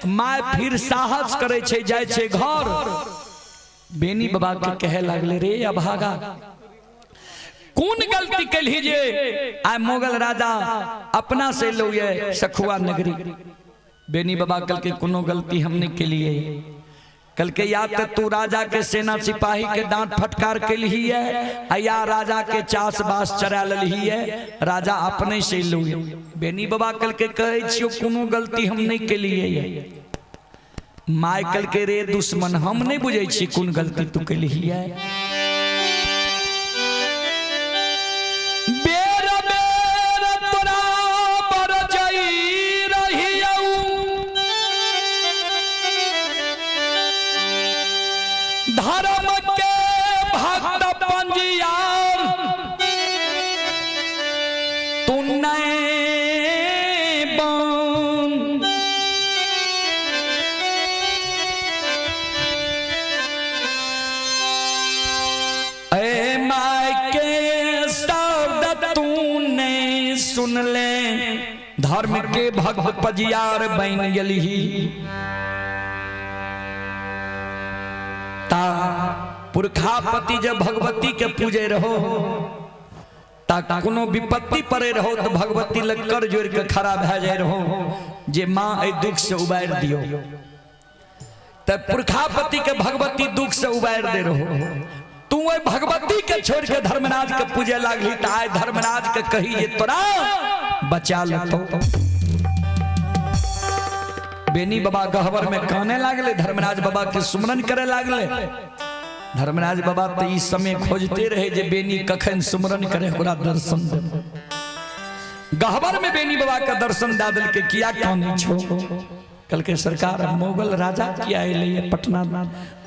My फिर साहस करे छै, जाय छै घर, बेनी बाबा के कहे लागले, रे अभागा, कोन गलती केलही जे आइ मुगल राजा अपना से लो ये सखुआ नगरी। बेनी बाबा कल के कोनो गलती हम नहीं केलिए। कल के या तो तू राजा के सेना सिपाही के डांट फटकार केलही है आ या राजा के चास बास चरा लेलही है, राजा अपने से लो। बेनी बाबा कल के कहै छियो कोनो गलती हम नहीं केलिए। My कल के रे दुश्मन, हम नहीं बुझै छी कोन गलती तू केलही है। बेर बेर तोरा पर जई रहियौ, धर्म के भक्त पंजियार तू नहीं बन। ए my के शब्द तू नहीं सुन ले, धर्म के भक्त पजियार बन गेलही। ता पुरखापति जब भगवती के पूजे रहो ता कोनो विपत्ति पड़े रहो तो भगवती लग कर जोड़ के खड़ा भए जाए रहो जे माँ एहि दुख से उबारि दियो। त पुरखापति के भगवती दुख से उबारि दे रहो, तू ओहि भगवती के छोड़ के धर्मराज के पूजे लागली त आइ धर्मराज के कही जे तोरा बचा लेतो। बेनी बाबा गहबर में काने लागले, धर्मराज बाबा के सुमरन करे लागले। धर्मराज बाबा तो ई समय खोजते रहे जे बेनी कखन सुमरन करे ओकरा दर्शन दे। गहबर में बेनी बाबा के दर्शन दे देलकै, किया काने छो? कल के सरकार मुगल राजा किया अयलै पटना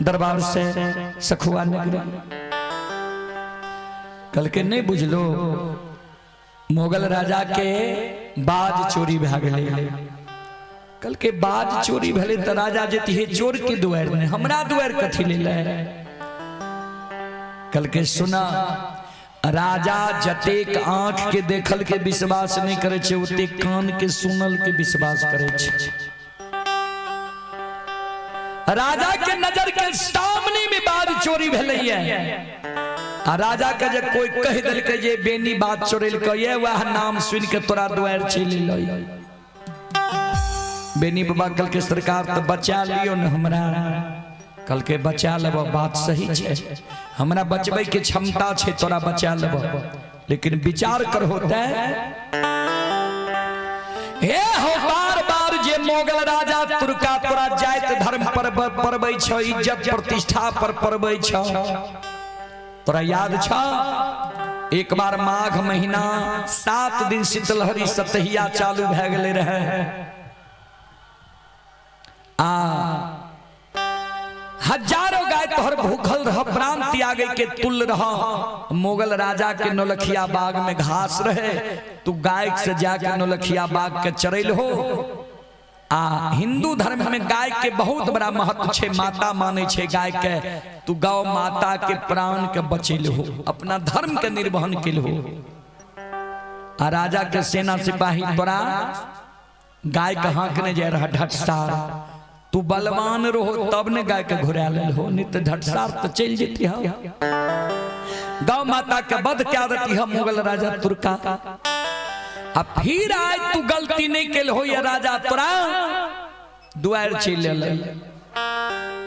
दरबार से सखुआ नगरी। कहलकै नहि बुझलो, मुगल राजा के बाज चोरी भए गेलै। कहलकै बाज चोरी भेलै तऽ राजा जेतिहे चोर के दुआरि, नहि हमरा दुआरि कथी लेल? कहलकै सुना, राजा जतेक आंख के देखल के विश्वास नहि करै छै, ओतेक कान के सुनल के विश्वास करै छै। राजा के नजर के सामने में बाज चोरी भेलैया आ राजा के जे कोई कहि देलकै जे बेनी बात चोरेलकै ये, वएह नाम सुनि के तोरा दुआरि चलि एलै। बेनी बाबा कहलकै सरकार तऽ बचा लियौ ने हमरा। कहलकै बचा लेबऽ, बात सही छै, हमरा बचबै के क्षमता छै, तोरा बचा लेबऽ, लेकिन विचार करहो ते हे हो, बार बार जे मोगल राजा तुर्का तोरा जाइत धर्म पर परबै छौ, इज्जत प्रतिष्ठा पर परबै छौ। तोरा याद छ एक बार माघ महीना 7 दिन शीतलहरी सतहिया चालू भए गेलै रहे आ हजारों गाय तोहर भूखल रह, प्राण त्यागे के तुल रह। मुगल राजा के नौलखिया बाग में घास रहे, तू गाय से जाके नौलखिया बाग के चरैल हो। आ हिंदू धर्म में गाय के बहुत बड़ा महत्व छे, माता माने छे गाय के, तू गौ माता के प्राण के बचेल हो, अपना धर्म के निर्वहन केल हो। आ राजा के सेना सिपाही तोरा गाय के हाँकने जाय रहा ढटसार, तू बलवान रहो तब ने गाय के घुरा लेल हो, नहीं तो ढटसार तो चल जेती हो। गौ माता के वध क्या देती है मुगल राजा तुर्का। आ फिर आय तू गलती नहीं केल हो या राजा तोरा दुआर चलि एलै।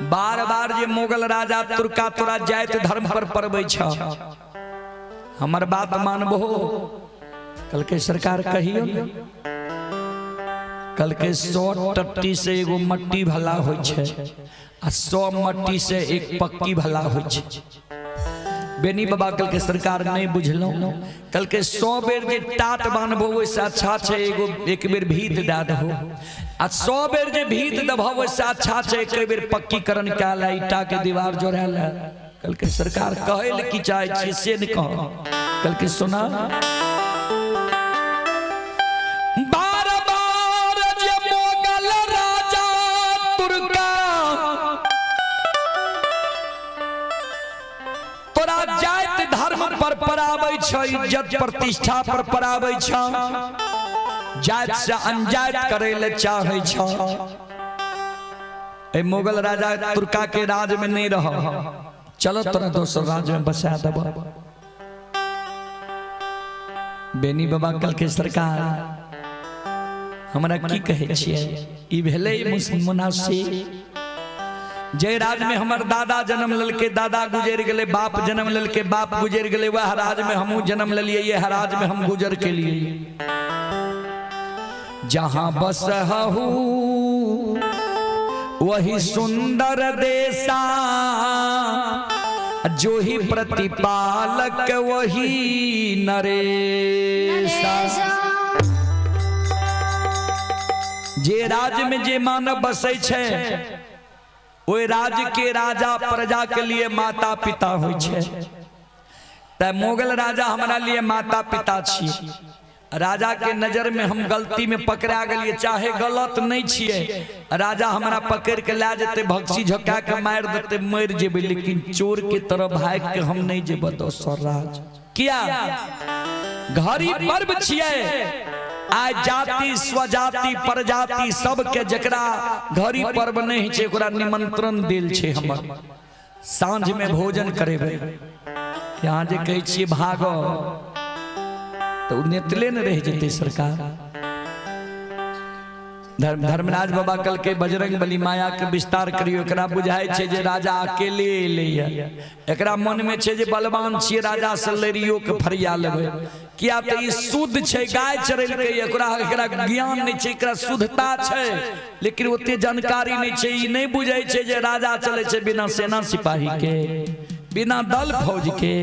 बार बार जे मुगल राजा तुर्का तोरा जाइत धर्म पर परबै छ, हमर बात मानबो? कहलकै सरकार कहियो ने। कहलकै 100 टट्टी से एगो मट्टी भला होइ छै आ 100 मट्टी से एक पक्की भला होइ छै। बेनी बाबा कहलकै सरकार नहीं बुझलहुँ। कहलकै 100 बेर जे टाट बान्हबो ओहिसँ अच्छा छै एगो एक बेर भीत दए दहो, आ 100 बेर जे भीत देबहो ओहिसँ अच्छा छै एक बेर पक्कीकरण कए ले, ईटा के दीवार जोड़ा ले। कहलकै सरकार कहै लए की चाहै छियै से नहि कह। कहलकै सुना, बार बार जे मोगल राजा तुर्का तोरा जाति धर्म पर पराबै छ, इज्जत प्रतिष्ठा पर पराबै छ, जाति से अनजात करै ले चाहै छ, ए मुगल राजा तुर्का के राज में नहीं रह, चलो तोरा दोसर राज में बसा देब। बेनी बाबा कल के सरकार हमरा की कहै छियै, ई भेलै मुनासिब? जे राज में हमर दादा जन्म लेलकै, दादा गुजरि गेलै, बाप जन्म लेलकै, बाप गुजरि गेलै, वएह राज में हमहूँ जन्म लेलियै, इएह राज में हम गुजर के लिए। जहाँ बसहु वही सुंदर देशा, जो ही प्रतिपालक वही नरेशा। जे राज में जे मानव बसै छै ओहि राज्य के राजा प्रजा के लिए माता पिता होइ छै। तऽ मुगल राजा हमरा लिए माता पिता छी। राजा के नजर में हम गलती में पकड़ा गेलिए, चाहे गलत नहीं छियै, राजा हमरा पकड़ के लए जेतै, भक्सी झोका के मारि देतै, मरि जेबै, लेकिन चोर के तरह भागि के हम नहीं जेबै दोसर राज। किया? घड़ी पर्व छियै, आइ जाति स्वजाति परजाति सबके जकरा घड़ी पर्व नहीं छै ओकरा निमंत्रण देल छै, हमर साँझ में भोजन करेबै। यहाँ जे कहै छियै भागो तऽ ओ नेतले ने रहि जेतै। सरकार धर्मराज बाबा कहलकै बजरंग बली माया के विस्तार करियो। एकरा बुझाइ छै जे राजा अकेले एलैया, एकरा मन में छै जे बलवान छियै, राजा से लड़ियो के फरिया लेबै। किया तऽ ई शुद्ध छै, गाय चरेलकै, एकरा एकरा ज्ञान नहि छै, एकरा शुद्धता छै लेकिन ओते जानकारी नहि छै। ई नहि बुझै छै जे राजा चलै छै बिना सेना सिपाही के, बिना दल फौज के।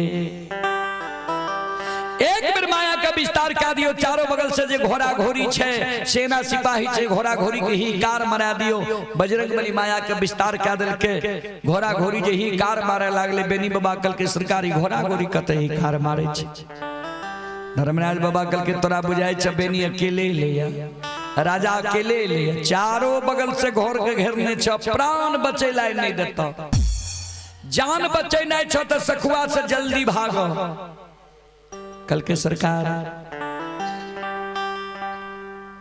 एक बेर माया के विस्तार कए दियौ, चारो बगल से जे घोड़ा घोड़ी छै, सेना सिपाही छै, घोड़ा घोड़ी के ही कार मरा दियौ। बजरंगबली माया के विस्तार कए देलकै, घोड़ा घोड़ी जे ही कार मारे लागले। बेनी बाबा कहलकै सरकारी घोड़ा घोड़ी कतऽ ही कार मारे छै? धर्मराज बाबा कहलकै तोरा बुझाइ छै बेनी अकेले ले, राजा अकेले ले, चारो बगल से घर के घेरने छ, प्राण बचेला नहीं देता, जान बचेनाइ छ तऽ सखुआ से जल्दी भाग। कल के सरकार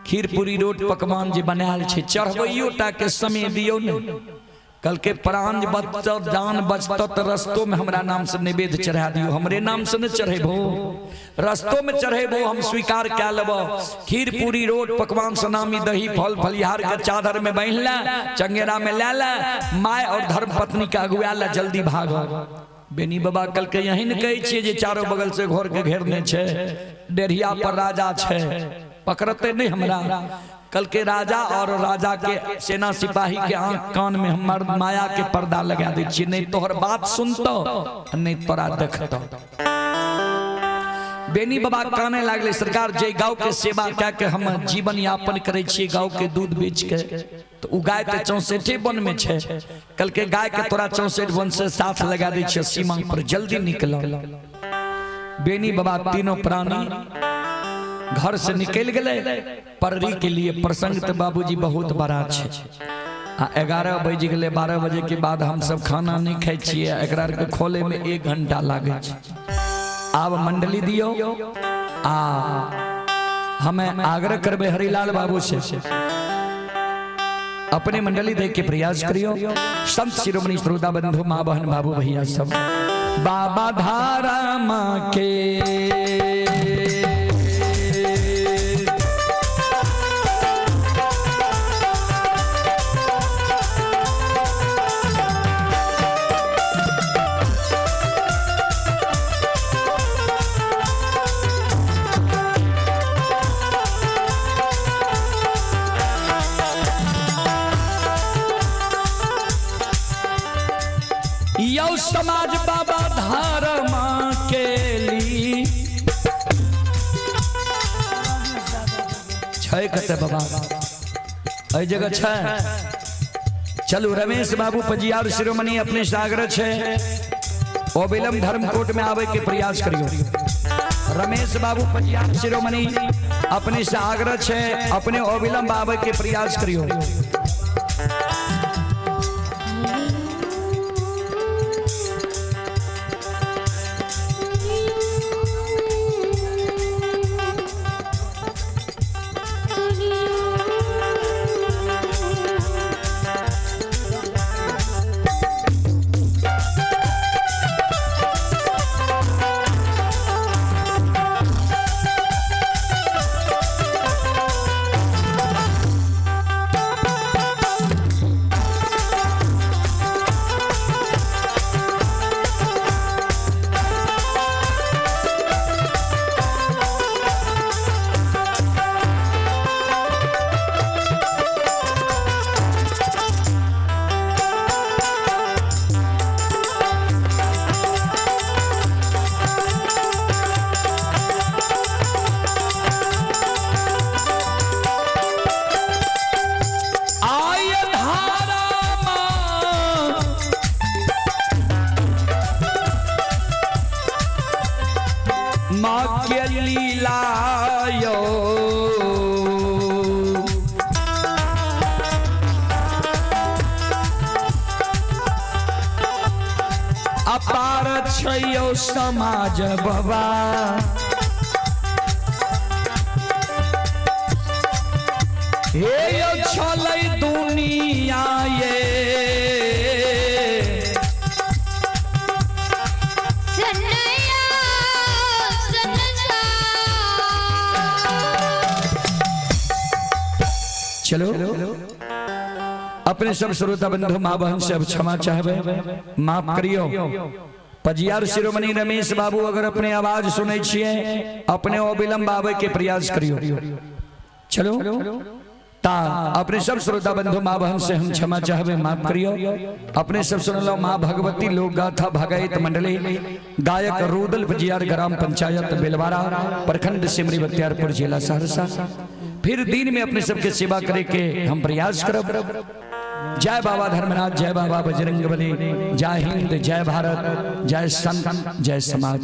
खीर पूरी रोट पकवान जे बनायल छै चढ़बैयो टा के समय दियौ ने। कल के प्राण बचत, जान बचत तऽ रस्तो में हमरा नाम से नैवेद्य चढ़ा दियौ, हमरे नाम से न चढ़ेबो, रस्तो में चढ़ेबो, हम स्वीकार कए लेबो। खीर पूरी रोट पकवान सनामी दही फल फलिहार के चादर में बान्हि ले, चंगेरा में ले ले, my और धर्म पत्नी के अगुआ ले जल्दी भाग। बेनी बाबा कल के यही ने कहै छियै जे चारो बगल से घर के घेरने छै, डेढ़िया पर राजा छै, पकड़ते नहीं हमरा। कल के राजा और राजा के सेना सिपाही के आंख कान में हमर माया के पर्दा लगा दै छियै, नहीं तोहर बात सुनतो नहीं तोरा देखतो। बेनी बाबा काने लागले, सरकार जे गाँव के सेवा कए के हम जीवन यापन करै छियै, गाँव के दूध बेच के, तो उ गाय तऽ 64 वन में छै, कल के गाय के तोरा 64 वन से साथ लगा दै छियै, सीमा पर जल्दी निकल। बेनी बाबा तीनों प्राणी घर से निकल गए पररी के लिए। प्रसंग तो बाबूजी बहुत बड़ा छै। आ 11 बज गेलै, 12 बजे के बाद हम सब खाना नहीं खाइ छियै, एकरा के खोले में 1 घंटा लागै छै। आब मंडली दियौ आ हमें आग्रह करबै हरिलाल बाबू से अपने मंडली दे के प्रयास करियो। संत शिरोमणि श्रोता बंधु माँ बहन बाबू भैया सब बाबा धारा माँ के यौ समाज बाबा धारमा के ली छै कते बाबा एहि जगह छै। चलू रमेश बाबू पजियार शिरोमणि अपने सागर छै, अविलंब धर्मकोट में आवे के प्रयास करियो। रमेश बाबू पजियार शिरोमणि अपने से आग्रह छै, अपने अविलंब आवे के प्रयास करियो। आय धारा माँ के लीला यो अपार छैयो समाज बाबा। हे यो छलै दुनिया ये सनया संसार। चलो अपने सब श्रोता बंधु माँ बहन से अब क्षमा चाहबे, माफ करियो। पजियार शिरोमणि रमेश बाबू अगर अपने आवाज सुनै छियै अपने अविलंब आवे के प्रयास करियो। चलो। ता अपने सब श्रोता बंधु माँ बहन से हम क्षमा चाहबे, माफ करियो। अपने सब सुनलो माँ भगवती लोक गाथा भगैत मंडली, गायक रूदल बजियार, ग्राम पंचायत बेलवारा, प्रखंड सिमरी बख्तियारपुर, जिला सहरसा। फिर दिन में अपने सबके सेवा करे के हम प्रयास करब। जय बाबा धर्मनाथ, जय बाबा बजरंग बली, जय हिंद, जय भारत, जय संत, जय समाज।